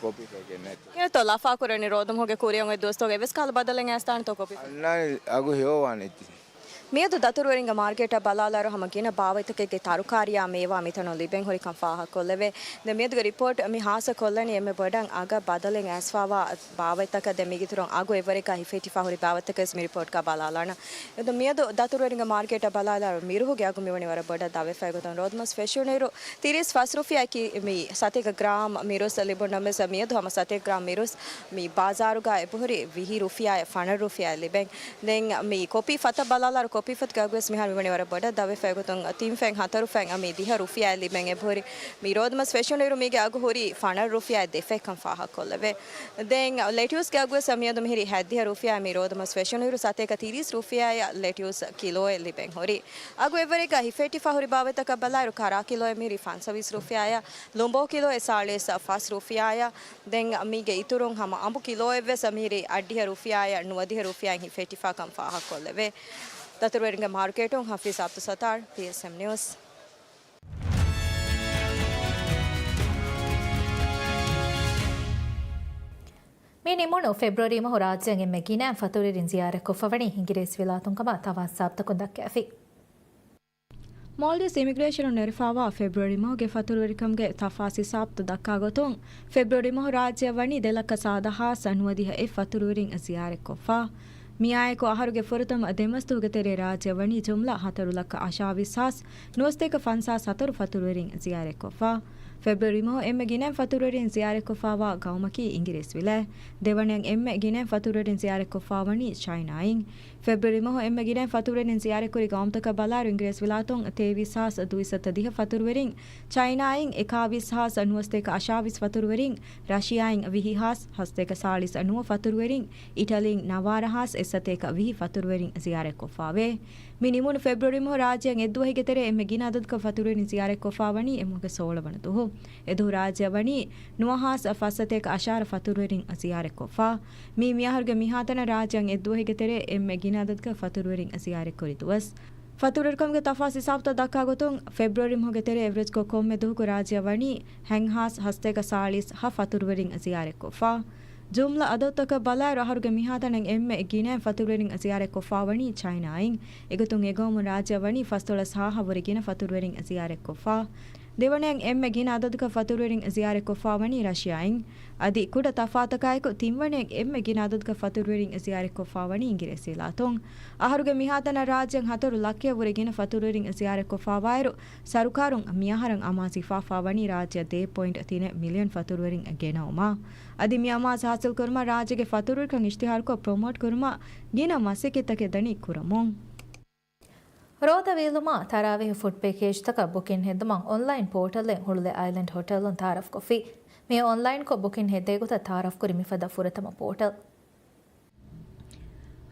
ކޮޕީ ފޮތް ގެންނައްތަ؟ ކިހިނެއްތޯ ލަފާކުރަނީ ރޯދަމަހުގެ ކުރިއަށް އޮތް ދުވަސްތަކުގަ އެއްވެސް ކަހަލަ ބަދަލެއް އައިސްދާނެތޯ ކޮޕީ ފޮތު؟ އަންނާނީ އަގު ހެޔޮވާނެތީ. މިއަދު ދަތުރުވެރިންގެ މާރުކޭޓަށް ބަލާލާއިރު ހަމަ ގިނަ ބާވަތްތަކެއްގެ ތަރުކާރީއާ މޭވާ މިތަނުން ލިބެން ހުރިކަން ފާހަގަކޮށްލެވޭ. ދެން މިއަދުގެ ރިޕޯޓް މި ހާއްސަކޮށްލަނީ އެންމެ ބޮޑަށް އަގަށް ބަދަލެއް އައިސްފާވާ ބާވަތްތަކަށް. ދެން މީގެ އިތުރުން އަގު އެއްވަރެއްގަ ހިފެހެއްޓިފާ ހުރި ބާވަތްތަކެއް ވެސް މި ރިޕޯޓްގަ ބަލާލާނަން. އެދު މިއަދު ދަތުރުވެރިންގެ މާރުކޭޓަށް ބަލާލާއިރު މިރުހުގެ އަގު މިވަނީ ވަރަށް ބޮޑަށް ދަވެފައި ގޮތުން ރޯދަމަސް ފެށުނުއިރު ތިރީސް ފަސް ރުފިޔާއަކީ މި ސަތޭކަ ގްރާމް މިރުސް ލިބުނަމަވެސް، މިއަދު ހަމަ ސަތޭކަ ގްރާމް މިރުސް މި ބާޒާރުގަ އެބަހުރި ވިހި ރުފިޔާއެއް ފަނަރަ ރުފިޔާއެއް ލިބެން. ދެން މި ކޮޕީ ފަތަށް ބަލާލާއިރު ކޮޕީ ފޮތުގެ އަގުވެސް މިހާރު މިވަނީ ވަރަށް ބޮޑަށް ދަވެފައި ގޮތުން ތިން ފަތް ހަތަރު ފަތް މި ދިހަ ރުފިޔާއެއް ލިބެން އެބަހުރި. މި ރޯދަމަސް ފެށުނުއިރު މީގެ އަގު ހުރީ ފަނަރަ ރުފިޔާއެއް ދެ ފަތްކަން ފާހަގަކޮށްލެވޭ. ދެން ލެޓިއުސްގެ އަގުވެސް މިއަދު މިހިރީ ހަތްދިހަ ރުފިޔާ. މި ރޯދަމަސް ފެށުނުއިރު ސަތޭކަ ތިރީސް ރުފިޔާއަށް ލެޓިއުސް ކިލޯއެއް ލިބެން ހުރި. އަގު އެއްވަރެއްގަ ހިފެހެއްޓިފާ ހުރި ބާވަތްތަކަށް ބަލާއިރު ކަރާ ކިލޯއެއް މިހިރީ ފަންސަވީސް ރުފިޔާއަށް، ލުނބޯ ކިލޯއެއް ސާޅީސް ފަސް ރުފިޔާއަށް. ދެން މީގެ އިތުރުން ހަމަ އަނބު ކިލޯއެއްވެސް މިހިރީ އަށްޑިހަ ރުފިޔާއަށް ނުވަދިހަ ރުފިޔާއިން ހިފެހެއްޓިފާކަން ފާހަގަކޮށްލެވޭ. ދަތުރުވެރިންގެ މާރުކޭޓުން ހަފީޒް އަބްދުއްސައްތާރު، ޕީއެސްއެމް ނިއުސް. މި ނިމުނު ފެބްރުއަރީ މަހު ރާއްޖޭން އެންމެ ގިނައިން ފަތުރުވެރިން ޒިޔާރަތްކޮށްފަވަނީ އިނގިރޭސިވިލާތުން ކަމަށް ތަފާސް ސާބިތުކޮށް ދައްކައިފި. މޯލްޑިވްސް އިމިގްރޭޝަނުން ނެރެފާވާ ފެބްރުއަރީ މަހުގެ ފަތުރުވެރިކަމުގެ ތަފާސް ހިސާބުތައް ދައްކާ ގޮތުން، ފެބްރުއަރީ މަހު ރާއްޖެއަށް ވަނީ ދެ ލައްކަ ސާދަ ހާސް ނުވަދިހަ އެއް ފަތުރުވެރިން ޒިޔާރަތްކޮށްފަ. މިއާއެކު އަހަރުގެ ފުރަތަމަ ދެ މަސްދުވަހުގެ ތެރޭ ރާއްޖެއަށް ވަނީ ޖުމްލަ ހަތަރު ލައްކަ އަށާވީސް ހާސް ނުވަސްތޭކަ ފަންސާސް ހަތަރު ފަތުރުވެރިން ޒިޔާރަތްކޮށްފަ. ފެބްރުއަރީ މަހު އެންމެ ގިނައިން ފަތުރުވެރިން ޒިޔާރަތްކޮށްފާވާ ގައުމަކީ އިނގިރޭސިވިލާތް. ދެވަނައަށް އެންމެ ގިނައިން ފަތުރުވެރިން ޒިޔާރަތްކޮށްފާވަނީ ޗައިނާއިން. ފެބްރުއަރީ މަހު އެންމެ ގިނައިން ފަތުރުވެރިން ޒިޔާރަތްކުރި ގައުމުތަކަށް ބަލާއިރު އިނގިރޭސިވިލާތުން ތޭވީސް ހާސް ދުއިސައްތަ ދިހަ ފަތުރުވެރިން، ޗައިނާއިން އެކާވީސް ހާސް ނުވަސްތޭކަ އަށާވީސް ފަތުރުވެރިން، ރަޝިޔާއިން ވިހި ހާސް ހަސަތޭކަ ސާޅީސް ނުވަ ފަތުރުވެރިން، އިޓަލީން ނަވާރަ ހާސް އެއްސަތޭކަ ވިހި ފަތުރުވެރިން ޒިޔާރަތްކޮށްފާވޭ. މި ނިމުނު ފެބްރުއަރީ މަހު ރާއްޖޭން އެއްދުވަހެއްގެ ތެރޭ އެންމެ ގިނަ އަދަދަކަށް ފަތުރުވެރިން ޒިޔާރަތްކޮށްފާވަނީ އެމަހުގެ ސޯޅަ ވަނަ ދުވަހު. އެދުވަހު ރާއްޖެއަށް ވަނީ ނުވަ ހާސް ފަސްސަތޭކަ އަށާރަ ފަތުރުވެރިން ޒިޔާރަތްކޮށްފަ. މީ މިއަހަރުގެ މިހާތަނަށް ރާއްޖޭން އެއްދުވަހެއްގެ ތެރޭ އެންމެ ގިނަ އަދަދަކަށް ފަތުރުވެރިން ޒިޔާރަތްކުރި ދުވަސް. ފަތުރުވެރިކަމުގެ ތަފާސް ހިސާބުތައް ދައްކާ ގޮތުން، ފެބްރުއަރީ މަހުގެ ތެރޭ އެވްރެޖްކޮށް ކޮންމެ ދުވަހަކު ރާއްޖެއަށް ވަނީ ހަތް ހާސް ހަސަތޭކަ ސާޅީސް ހަ ފަތުރުވެރިން ޒިޔާރަތްކޮށްފަ. ޖުމްލަ އަދަދުތަކަށް ބަލާއިރު، އަހަރުގެ މިހާތަނަށް އެންމެ ގިނައިން ފަތުރުވެރިން ޒިޔާރަތްކޮށްފާވަނީ ޗައިނާއިން. އެގޮތުން އެގައުމުން ރާއްޖެއަށް ވަނީ ފަސްދޮޅަސް ހާހަށް ވުރެ ގިނަ ފަތުރުވެރިން ޒިޔާރަތްކޮށްފަ. ދެވަނައަށް އެންމެ ގިނަ އަދަދަކަށް ފަތުރުވެރިން ޒިޔާރަތްކޮށްފާވަނީ ރަޝިޔާއިން. އަދި ކުޑަ ތަފާތަކާއެކު ތިންވަނައަށް އެންމެ ގިނަ އަދަދަކަށް ފަތުރުވެރިން ޒިޔާރަތްކޮށްފާވަނީ އިނގިރޭސިވިލާތުން. އަހަރުގެ މިހާތަނަށް ރާއްޖޭން ހަތަރު ލައްކަޔަށް ވުރެ ގިނަ ފަތުރުވެރިން ޒިޔާރަތްކޮށްފާވާއިރު، ސަރުކާރުން މިއަހަރަށް އަމާޒު ހިފާފާވަނީ ރާއްޖެއަށް ދެ ޕޮއިންޓް ތިނެއް މިލިއަން ފަތުރުވެރިން ގެނައުމަށް. އަދި މި އަމާޒު ހާސިލްކުރުމަށް ރާއްޖޭގެ ފަތުރުވެރިކަން އިޝްތިހާރުކޮށް ޕްރޮމޯޓް ކުރުމަށް ގިނަ މަސައްކަތްތަކެއް ދަނީ ކުރަމުން. ރޯދަ ވީއްލުމާ ތަރާވީހު ފުޑް ޕެކޭޖްތަކަށް ބުކިން ހެއްދުމަށް އޮންލައިން ޕޯޓަލެއް ހުޅުލެ އައިލެންޑް ހޮޓެލުން ތައާރަފްކޮށްފި. މި އޮންލައިންކޮށް ބުކިން ހެއްދޭ ގޮތަށް ތައާރަފްކުރި މިފަދަ ފުރަތަމަ ޕޯޓަލް.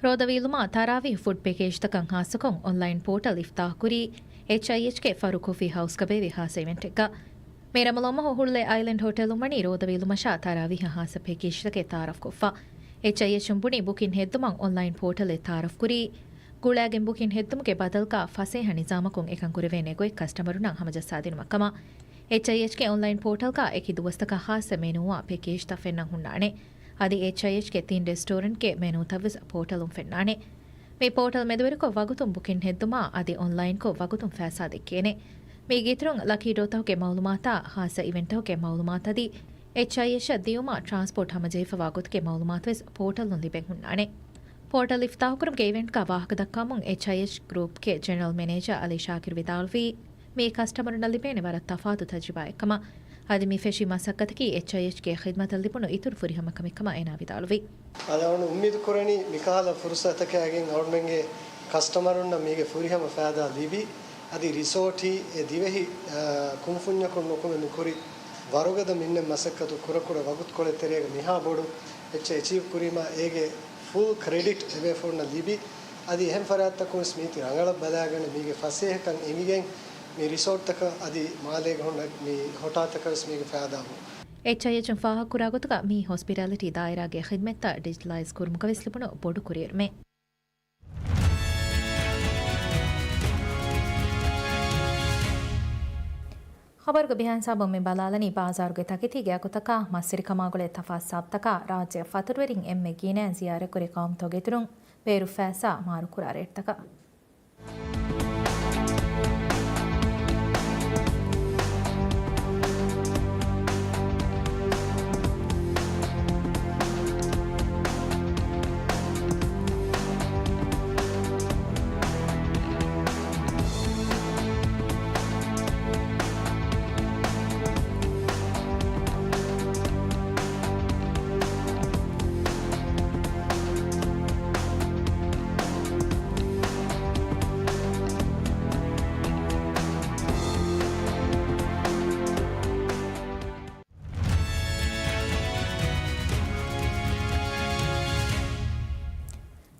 ރޯދަ ވީއްލުމާ ތަރާވީހު ފުޑް ޕެކޭޖްތަކަށް ހާއްސަކޮށް އޮންލައިން ޕޯޓަލް އިފްތާޙުކުރީ އެޗްއައިއެޗްގެ ފަރު ކޮފީ ހައުސްގަ ބޭއްވި ހާއްސަ އިވެންޓެއްގަ. މި ރަމަޟާން މަހު ހުޅުލެ އައިލެންޑް ހޮޓެލުން ވަނީ ރޯދަ ވީއްލުމަށާ ތަރާވީހަށް ހާއްސަ ޕެކޭޖްތަކެއް ތައާރަފްކޮށްފަ. އެޗްއައިއެޗުން ބުނީ ބުކިން ހެއްދުމަށް އޮންލައިން ޕޯޓަލެއް ތައާރަފްކުރީ، ގުޅައިގެން ބުކިން ހެއްދުމުގެ ބަދަލުގަ ފަސޭހަ ނިޒާމަކުން އެކަން ކުރެވޭނެ ގޮތް ކަސްޓަމަރުންނަށް ހަމަޖައްސާދިނުމަށް ކަމަށް. އެޗްއައިއެޗްގެ އޮންލައިން ޕޯޓަލްގަ އެކި ދުވަސްތަކަށް ހާއްސަ މެނޫއާ ޕެކޭޖްތައް ފެންނަން ހުންނާނެ. އަދި އެޗްއައިއެޗްގެ ތިން ރެސްޓޯރެންޓްގެ މެނޫތައްވެސް ޕޯޓަލުން ފެންނާނެ. މި ޕޯޓަލް މެދުވެރިކޮށް ވަގުތުން ބުކިން ހެއްދުމާ އަދި އޮންލައިންކޮށް ވަގުތުން ފައިސާ ދެއްކޭނެ. މީގެ އިތުރުން ލަކީ ޑްރޯތަކުގެ މައުލޫމާތާ، ހާއްސަ އިވެންޓްތަކުގެ މައުލޫމާތަދީ، އެޗްއައިއެޗަށް ދިޔުމަށް ޓްރާންސްޕޯޓް ހަމަޖެހިފަވާ ގޮތުގެ މައުލޫމާތުވެސް ޕޯޓަލުން ލިބެން ހުންނާނެ. ޕޯޓަލް އިފްތާޙުކުރުމުގެ އިވެންޓްގަ ވާހަކަދައްކަމުން އެޗްއައިއެޗް ގްރޫޕްގެ ޖެނެރަލް މެނޭޖާ އަލީ ޝާކިރު ވިދާޅުވީ، މީ ކަސްޓަމަރުންނަށް ލިބޭނެ ވަރަށް ތަފާތު ތަޖުރިބާއެއްކަމަށް. އަދި މި ފެށި މަސައްކަތަކީ އެޗްއައިއެޗްގެ ޚިދްމަތަށް ލިބުނު އިތުރު ފުރިހަމަކަމެއްކަމަށް އޭނާ ވިދާޅުވި. އަޅުގަނޑު އުއްމީދު ކުރަނީ މިކަހަލަ ފުރުސަތަކާގެން އަޅުގަނޑުމެންގެ ކަސްޓަމަރުންނަށް މީގެ ފުރިހަމަ ފައިދާ ލިބި، އަދި ރިސޯޓީ އެ ދިވެހި، އާ، ކުންފުންޏަކުން ނުކުމެ މިކުރި ވަރުގަދަ މިންނެ މަސައްކަތު ކުރަކުރަ ވަގުތުކޮޅެއް ތެރޭގަ މިހާ ބޮޑު އެއްޗެއް އެޗީވް ކުރީމާ އޭގެ ފުލް ކްރެޑިޓް އެބޭފުޅުންނަށް ލިބި، އަދި އެހެން ފަރާތްތަކުން ވެސް މީތި ރަނގަޅަށް ބަލާގަނެ މީގެ ފަސޭހަކަން އެނގިގެން މި ރިސޯޓްތަކަށް އަދި މާލޭގަ ހުންނަ މި ހޮޓާތަކަށް ވެސް މީގެ ފައިދާ ހުން. އެޗްއައިއެޗުން ފާހަގަކުރާ ގޮތުގަ މި ހޮސްޕިޓާލިޓީ ދާއިރާގެ ޚިދްމަތްތައް ޑިޖިޓަލައިޒް ކުރުމުގަ ވެސް ލިބުނު ބޮޑު ކުރިއެރުމެއް. ޚަބަރުގެ ބިހާ ހިސާބުން މި ބަލާލަނީ، ބާޒާރުގެ ތަކެތީގެ އަގުތަކާ، މަސްވެރިކަމާ ގުޅޭ ތަފާސް ސާބްތަކާ، ރާއްޖެއަށް ފަތުރުވެރިން އެންމެ ގިނައިން ޒިޔާރަތްކުރި ޤައުމުތަކުގެ އިތުރުން ބޭރު ފައިސާ މާރުކުރާ ރޭޓްތަކާ.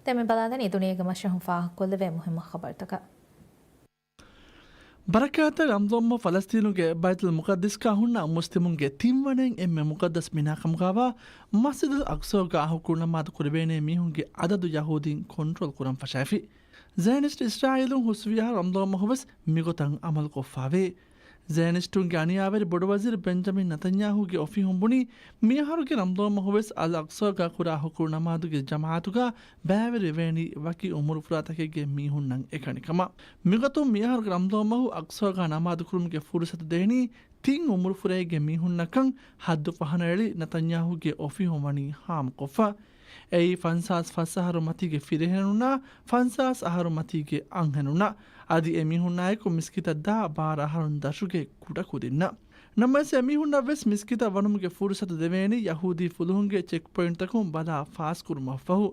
ދެން މި ބަލާލަނީ ދުނިޔޭގެ މަށަށް ފާހަގަކޮށްލެވޭ މުހިއްމު ޚަބަރުތަކަށް. ބަރަކާތްތެރި ރަމަޟާން މަހު ފަލަސްޠީނުގެ ބައިތުލް މުޤައްދަސްގަ ހުންނަ މުސްލިމުންގެ ތިންވަނައިން އެންމެ މުޤައްދަސް ބިނާކަމުގައިވާ މަސްޖިދުލް އަޤްޞާގަ ހުކުރު ނަމާދު ކުރެވޭނެ މީހުންގެ އަދަދު ޔަހޫދީން ކޮންޓްރޯލް ކުރަން ފަށާފި. ޒަޔަނިސްޓް އިސްރާއީލުން ހުސްވި އަހަރު ރަމަޟާން މަހުވެސް މިގޮތަށް އަމަލުކޮށްފައިވޭ. ޒަޔަނިސްޓުންގެ އަނިޔާވެރި ބޮޑުވަޒީރު ބެންޖަމިން ނަތަންޔާހޫގެ އޮފީހުން ބުނީ، މިއަހަރުގެ ރަމަޟާން މަހުވެސް އަލް އަޤްޞާގަ ކުރާ ހުކުރު ނަމާދުގެ ޖަމާޢަތުގަ ބައިވެރިވެވޭނީ ވަކި އުމުރުފުރާތަކެއްގެ މީހުންނަށް އެކަނިކަމަށް. މިގޮތުން މިއަހަރުގެ ރަމަޟާން މަހު އަޤްޞާގަ ނަމާދުކުރުމުގެ ފުރުޞަތު ދޭނީ ތިން އުމުރުފުރޭގެ މީހުންނަކަށް ހައްދު ފަހަނައެޅި ނަތަންޔާހޫގެ އޮފީހުން ވަނީ ހާމަކޮށްފަ. އެއީ ފަންސާސް ފަސް އަހަރު މަތީގެ ފިރިހެނުންނާ ފަންސާސް އަހަރު މަތީގެ އަންހެނުންނަށް، އަދި އެމީހުންނާއެކު މިސްކިތަށް ދާ ބާރަ އަހަރުން ދަށުގެ ކުޑަކުދިންނަށް. ނަމަވެސް އެމީހުންނަށް ވެސް މިސްކިތަށް ވަނުމުގެ ފުރުޞަތު ދެވޭނީ ޔަހޫދީ ފުލުހުންގެ ޗެކްޕޮއިންޓްތަކުން ބަލާ ފާސްކުރުމަށްފަހު.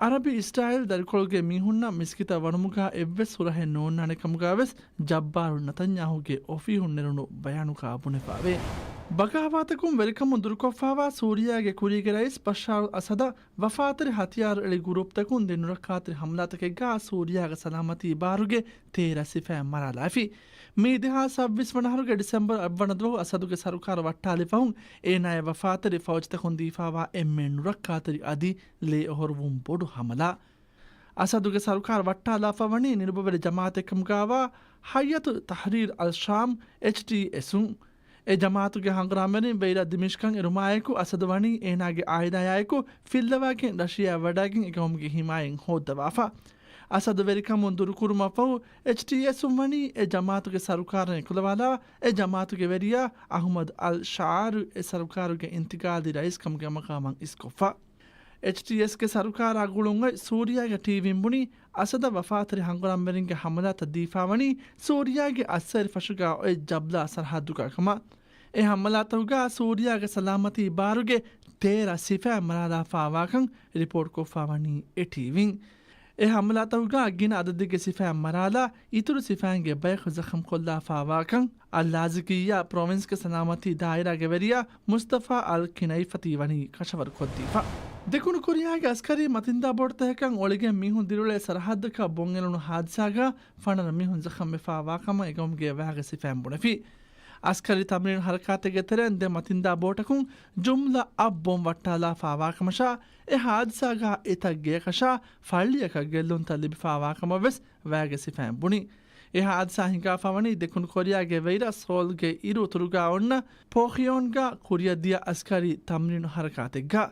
އަރަބި އިސްރާއީލް ދަރިކޮޅުގެ މީހުންނަށް މިސްކިތަށް ވަނުމުގަ އެއްވެސް ހުރަހެއް ނޯންނާނެ ކަމުގަ ވެސް ޖައްބާރު ނަތަންޔާހޫގެ އޮފީހުން ނެރުނު ބަޔާނުގަ ބުނެފައިވޭ. ބަޣާވާތަކުން ވެރިކަމުން ދުރުކޮށްފައިވާ ސޫރިޔާގެ ކުރީގެ ރައީސް ބަޝާރުލް އަސަދަށް ވަފާތެރި ހަތިޔާރު އެޅި ގުރޫޕްތަކުން ދެ ނުރައްކާތެރި ހަމަލާތަކެއްގަ ސޫރިޔާގެ ސަލާމަތީ ބާރުގެ ތޭރަ ސިފައިން މަރާލާފި. މީ ދެހާސް ސައްބީސް ވަނަ އަހަރުގެ ޑިސެމްބަރު އަށްވަނަ ދުވަހު އަސަދުގެ ސަރުކާރު ވައްޓާލި ފަހުން އޭނާއަށް ވަފާތެރި ފައުޖުތަކުން ދީފައިވާ އެންމެ ނުރައްކާތެރި އަދި ލޭ އޮހޮރުވުން ބޮޑު ހަމަލާ. އަސަދުގެ ސަރުކާރު ވައްޓާލާފަ ވަނީ ނިރުބަވެރި ޖަމާއަތެއްކަމުގައިވާ ހައްޔަތު ތަހްރީރު އަލް ޝާމް، އެޗްޓީއެސް، އުން. އެ ޖަމާއަތުގެ ހަނގުރާމަވެރިން ވެއިރާ ދިމިޝްޤަށް އެރުމާއެކު އަސަދު ވަނީ އޭނާގެ އާއިލާއާއެކު ފިއްލަވައިގެން ރަޝިޔާއަށް ވަޑައިގެން އެގައުމުގެ ހިމާޔަތް ހޯއްދަވާފަ. އަސަދު ވެރިކަމުން ދުރުކުރުމަށްފަހު، އެޗްޓީއެސް އުން ވަނީ އެ ޖަމާއަތުގެ ސަރުކާރުން އެކުލަވާލާ، އެ ޖަމާއަތުގެ ވެރިޔާ އަހުމަދު އަލް ޝާރު އެ ސަރުކާރުގެ އިންތިގާލީ ރައީސްކަމުގެ މަޤާމަށް އިސްކޮށްފަ. އެޗްޓީއެސްގެ ސަރުކާރާ ގުޅުން އޮތް ސޫރިޔާގެ ޓީވީން ބުނީ، އަސަދަށް ވަފާތެރި ހަނގުރާމަވެރިންގެ ހަމަލާތައް ދީފާވަނީ ސޫރިޔާގެ އައްސައިރި ފަށުގަ އޮތް ޖަބްލާ ސަރަހައްދުގަ ކަމަށް. އެ ހަމަލާތަކުގަ ސޫރިޔާގެ ސަލާމަތީ ބާރުގެ ތޭރަ ސިފައިން މަރާލާފައިވާކަން ރިޕޯޓްކޮށްފައިވަނީ އެ ޓީވީން. އެ ހަމަލާތަކުގަ ގިނަ އަދަދެއްގެ ސިފައިން މަރާލާ، އިތުރު ސިފައިންގެ ބަޔަކު ޒަޚަމްކޮށްލާފައިވާކަން އައްލާޒިޤިއްޔާ ޕްރޮވިންސްގެ ސަލާމަތީ ދާއިރާގެ ވެރިޔާ މުސްތަފާ އަލް ކިނައިފަތީ ވަނީ ކަށަވަރު ކޮށްދީފަ. ދެކުނު ކޮރިޔާގެ އަސްކަރީ މަތިންދާ ބޯޓުތަކަކަށް އޮޅިގެން މީހުން ދިރިއުޅޭ ސަރަހައްދަކަށް ބޮންއެޅުނު ހާދިސާގަ ފަނަރަ މީހުން ޒަޚަމްވެފައިވާ ކަމަށް އެގައުމުގެ ވާހަކަ ސިފައިން ބުނެފި. އަސްކަރީ ތަމްރީނު ހަރަކާތެއްގެ ތެރެއިން ދެ މަތިންދާ ބޯޓަކުން ޖުމްލަ އަށް ބޮމް ވައްޓާލާފައިވާކަމަށާ، އެ ހާދިސާގަ އެތައް ގެޔަކަށާ ފައްޅިއަކަށް ގެއްލުންތައް ލިބިފައިވާކަމަށްވެސް ވާގެ ސިފައިން ބުނި. އެ ހާދިސާ ހިނގާފަވަނީ ދެކުނު ކޮރިޔާގެ ވެއިރަށް ސޯލްގެ އިރު އުތުރުގަ އޮންނަ ޕޯޚިޔޯންގަ ކުރިއަށް ދިޔަ އަސްކަރީ ތަމްރީނު ހަރަކާތެއްގަ.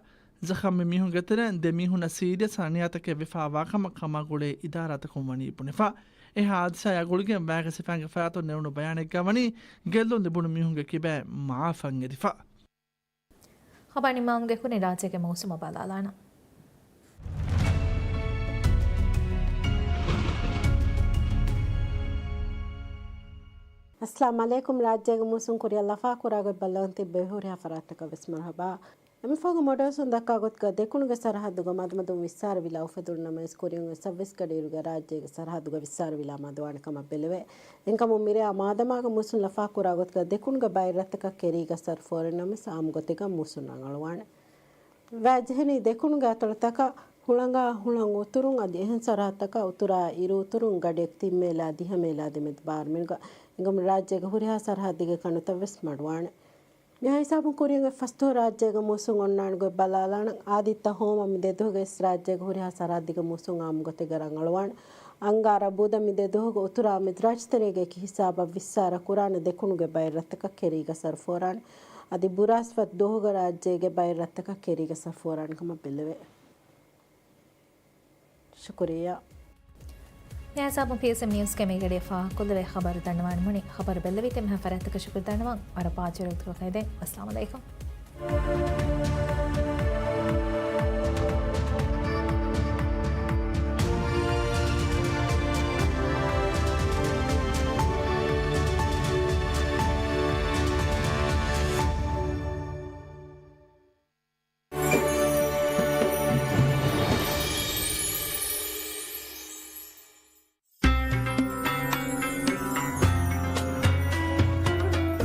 ޒަޚަމްވި މީހުންގެ ތެރެއިން ދެ މީހުންނަށް ސީރިއަސް އަނިޔާތަކެއް ވެފައިވާކަމަށް ކަމާގުޅޭ އިދާރާތަކުން ވަނީ ބުނެފަ. އެ ހާދިސާއާ ގުޅިގެން ވާގެ ސިފައިންގެ ފަރާތުން ނެރުނު ބަޔާނެއްގަ ވަނީ ގެއްލުން ލިބުނު މީހުންގެ ކިބައިން މާފަށް އެދިފަ. ޚަބަރު ނިންމާލުމުގެ ކުރިން ރާއްޖޭގެ މޫސުމަށް ބަލާލާނަން. އައްސަލާމު ޢަލައިކުމް. ރާއްޖޭގެ މޫސުން ކުރިއަށް ލަފާކުރާ ގޮތް ބައްލަވަން ތިއްބެވި ހުރިހާ ފަރާތްތަކަށް ވެސް މަރުޙަބާ. އެމަފަހުގެ މޮޑަލްސުން ދައްކާ ގޮތުގަ ދެކުނުގެ ސަރަހައްދުގަ މަދުމަދުން ވިއްސާރަވިލާ އުފެދުނު ނަމަވެސް، ކުރިއަށް އޮތް ސައްވީސް ގަޑިއިރުގަ ރާއްޖޭގެ ސަރަހައްދުގަ ވިއްސާރަވިލާ މަދުވާނެ ކަމަށް ބެލެވޭ. އެހެންކަމުން މިރޭ މާދަމާގެ މޫސުން ލަފާކުރާ ގޮތުގަ ދެކުނުގެ ބައެއް ރަށްތަކަށް ކެރީގަ ސަރު ފޯރިން ނަމަވެސް، އާއްމު ގޮތެއްގަ މޫސުން ރަނގަޅުވާނެ. ވައިޖެހެނީ ދެކުނުގެ އަތޮޅުތަކަށް ހުޅަނގާ ހުޅަނގު އުތުރުން އަދި އެހެން ސަރަހައްދުތަކަށް އުތުރާ އިރު އުތުރުން ގަޑިއަކު ތިން މޭލާ ދިހަ މޭލާ ދެމެދު ބާރުމިނުގަ އެނގުމުން ރާއްޖޭގެ ހުރިހާ ސަރަހައްދެއްގެ ކަނޑުތައް ވެސް މަޑުވާނެ. މިހާ ހިސާބުން ކުރިން އޮތް ފަސްދުވަހު ރާއްޖޭގެ މޫސުން އޮންނާނެ ގޮތް ބަލާލާނަން. އާދިއްތަ ހޯމަ މި ދެ ދުވަހުގެ ވެސް ރާއްޖޭގެ ހުރިހާ ސަރަހައްދީގެ މޫސުން އާއްމު ގޮތެއްގަ ރަނގަޅުވާނެ. އަންގާރަ ބުދަ މި ދެ ދުވަހުގެ އުތުރާ މިދްރާސްތެރޭގެ އެކި ހިސާބަށް ވިއްސާރަ ކުރާނެ ދެކުނުގެ ބައެއް ރަށްތަކަށް ކެރީގަ ސަރުފޯރާނެ. އަދި ބުރާސްފަތް ދުވަހުގެ ރާއްޖޭގެ ބައެއް ރަށްތަކަށް ކެރީގަ ސަރުފޯރާނެ ކަމަށް ބެލެވޭ. ޝުކުރިއްޔާ. މިހާ ހިސާބުން ޕީއެސްއެމް ނިއުސްގެ މި ގަޑިއަށް ފާހަގަކޮށްލެވޭ ޚަބަރު ދަންނަވާން ވަނީ. ޚަބަރު ބެއްލެވިތީ މިހާ ފަރާތްތަކަށް ޝުކުރު ދަންނަވަން. ވަރަށް ބާއްޖަވެރި އުތުރަކަށް އެދެން. އައްސަލާމު ޢަލައިކުމް.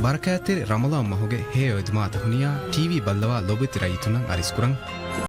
ބަރަކާތްތެރި ރަމަޟާން މަހުގެ ހެޔޮ އެދުމާ ދުނިޔެއާ ޓީވީ ބައްލަވާ ލޮބުވެތި ރައްޔިތުންނަށް އަރިސްކުރަން.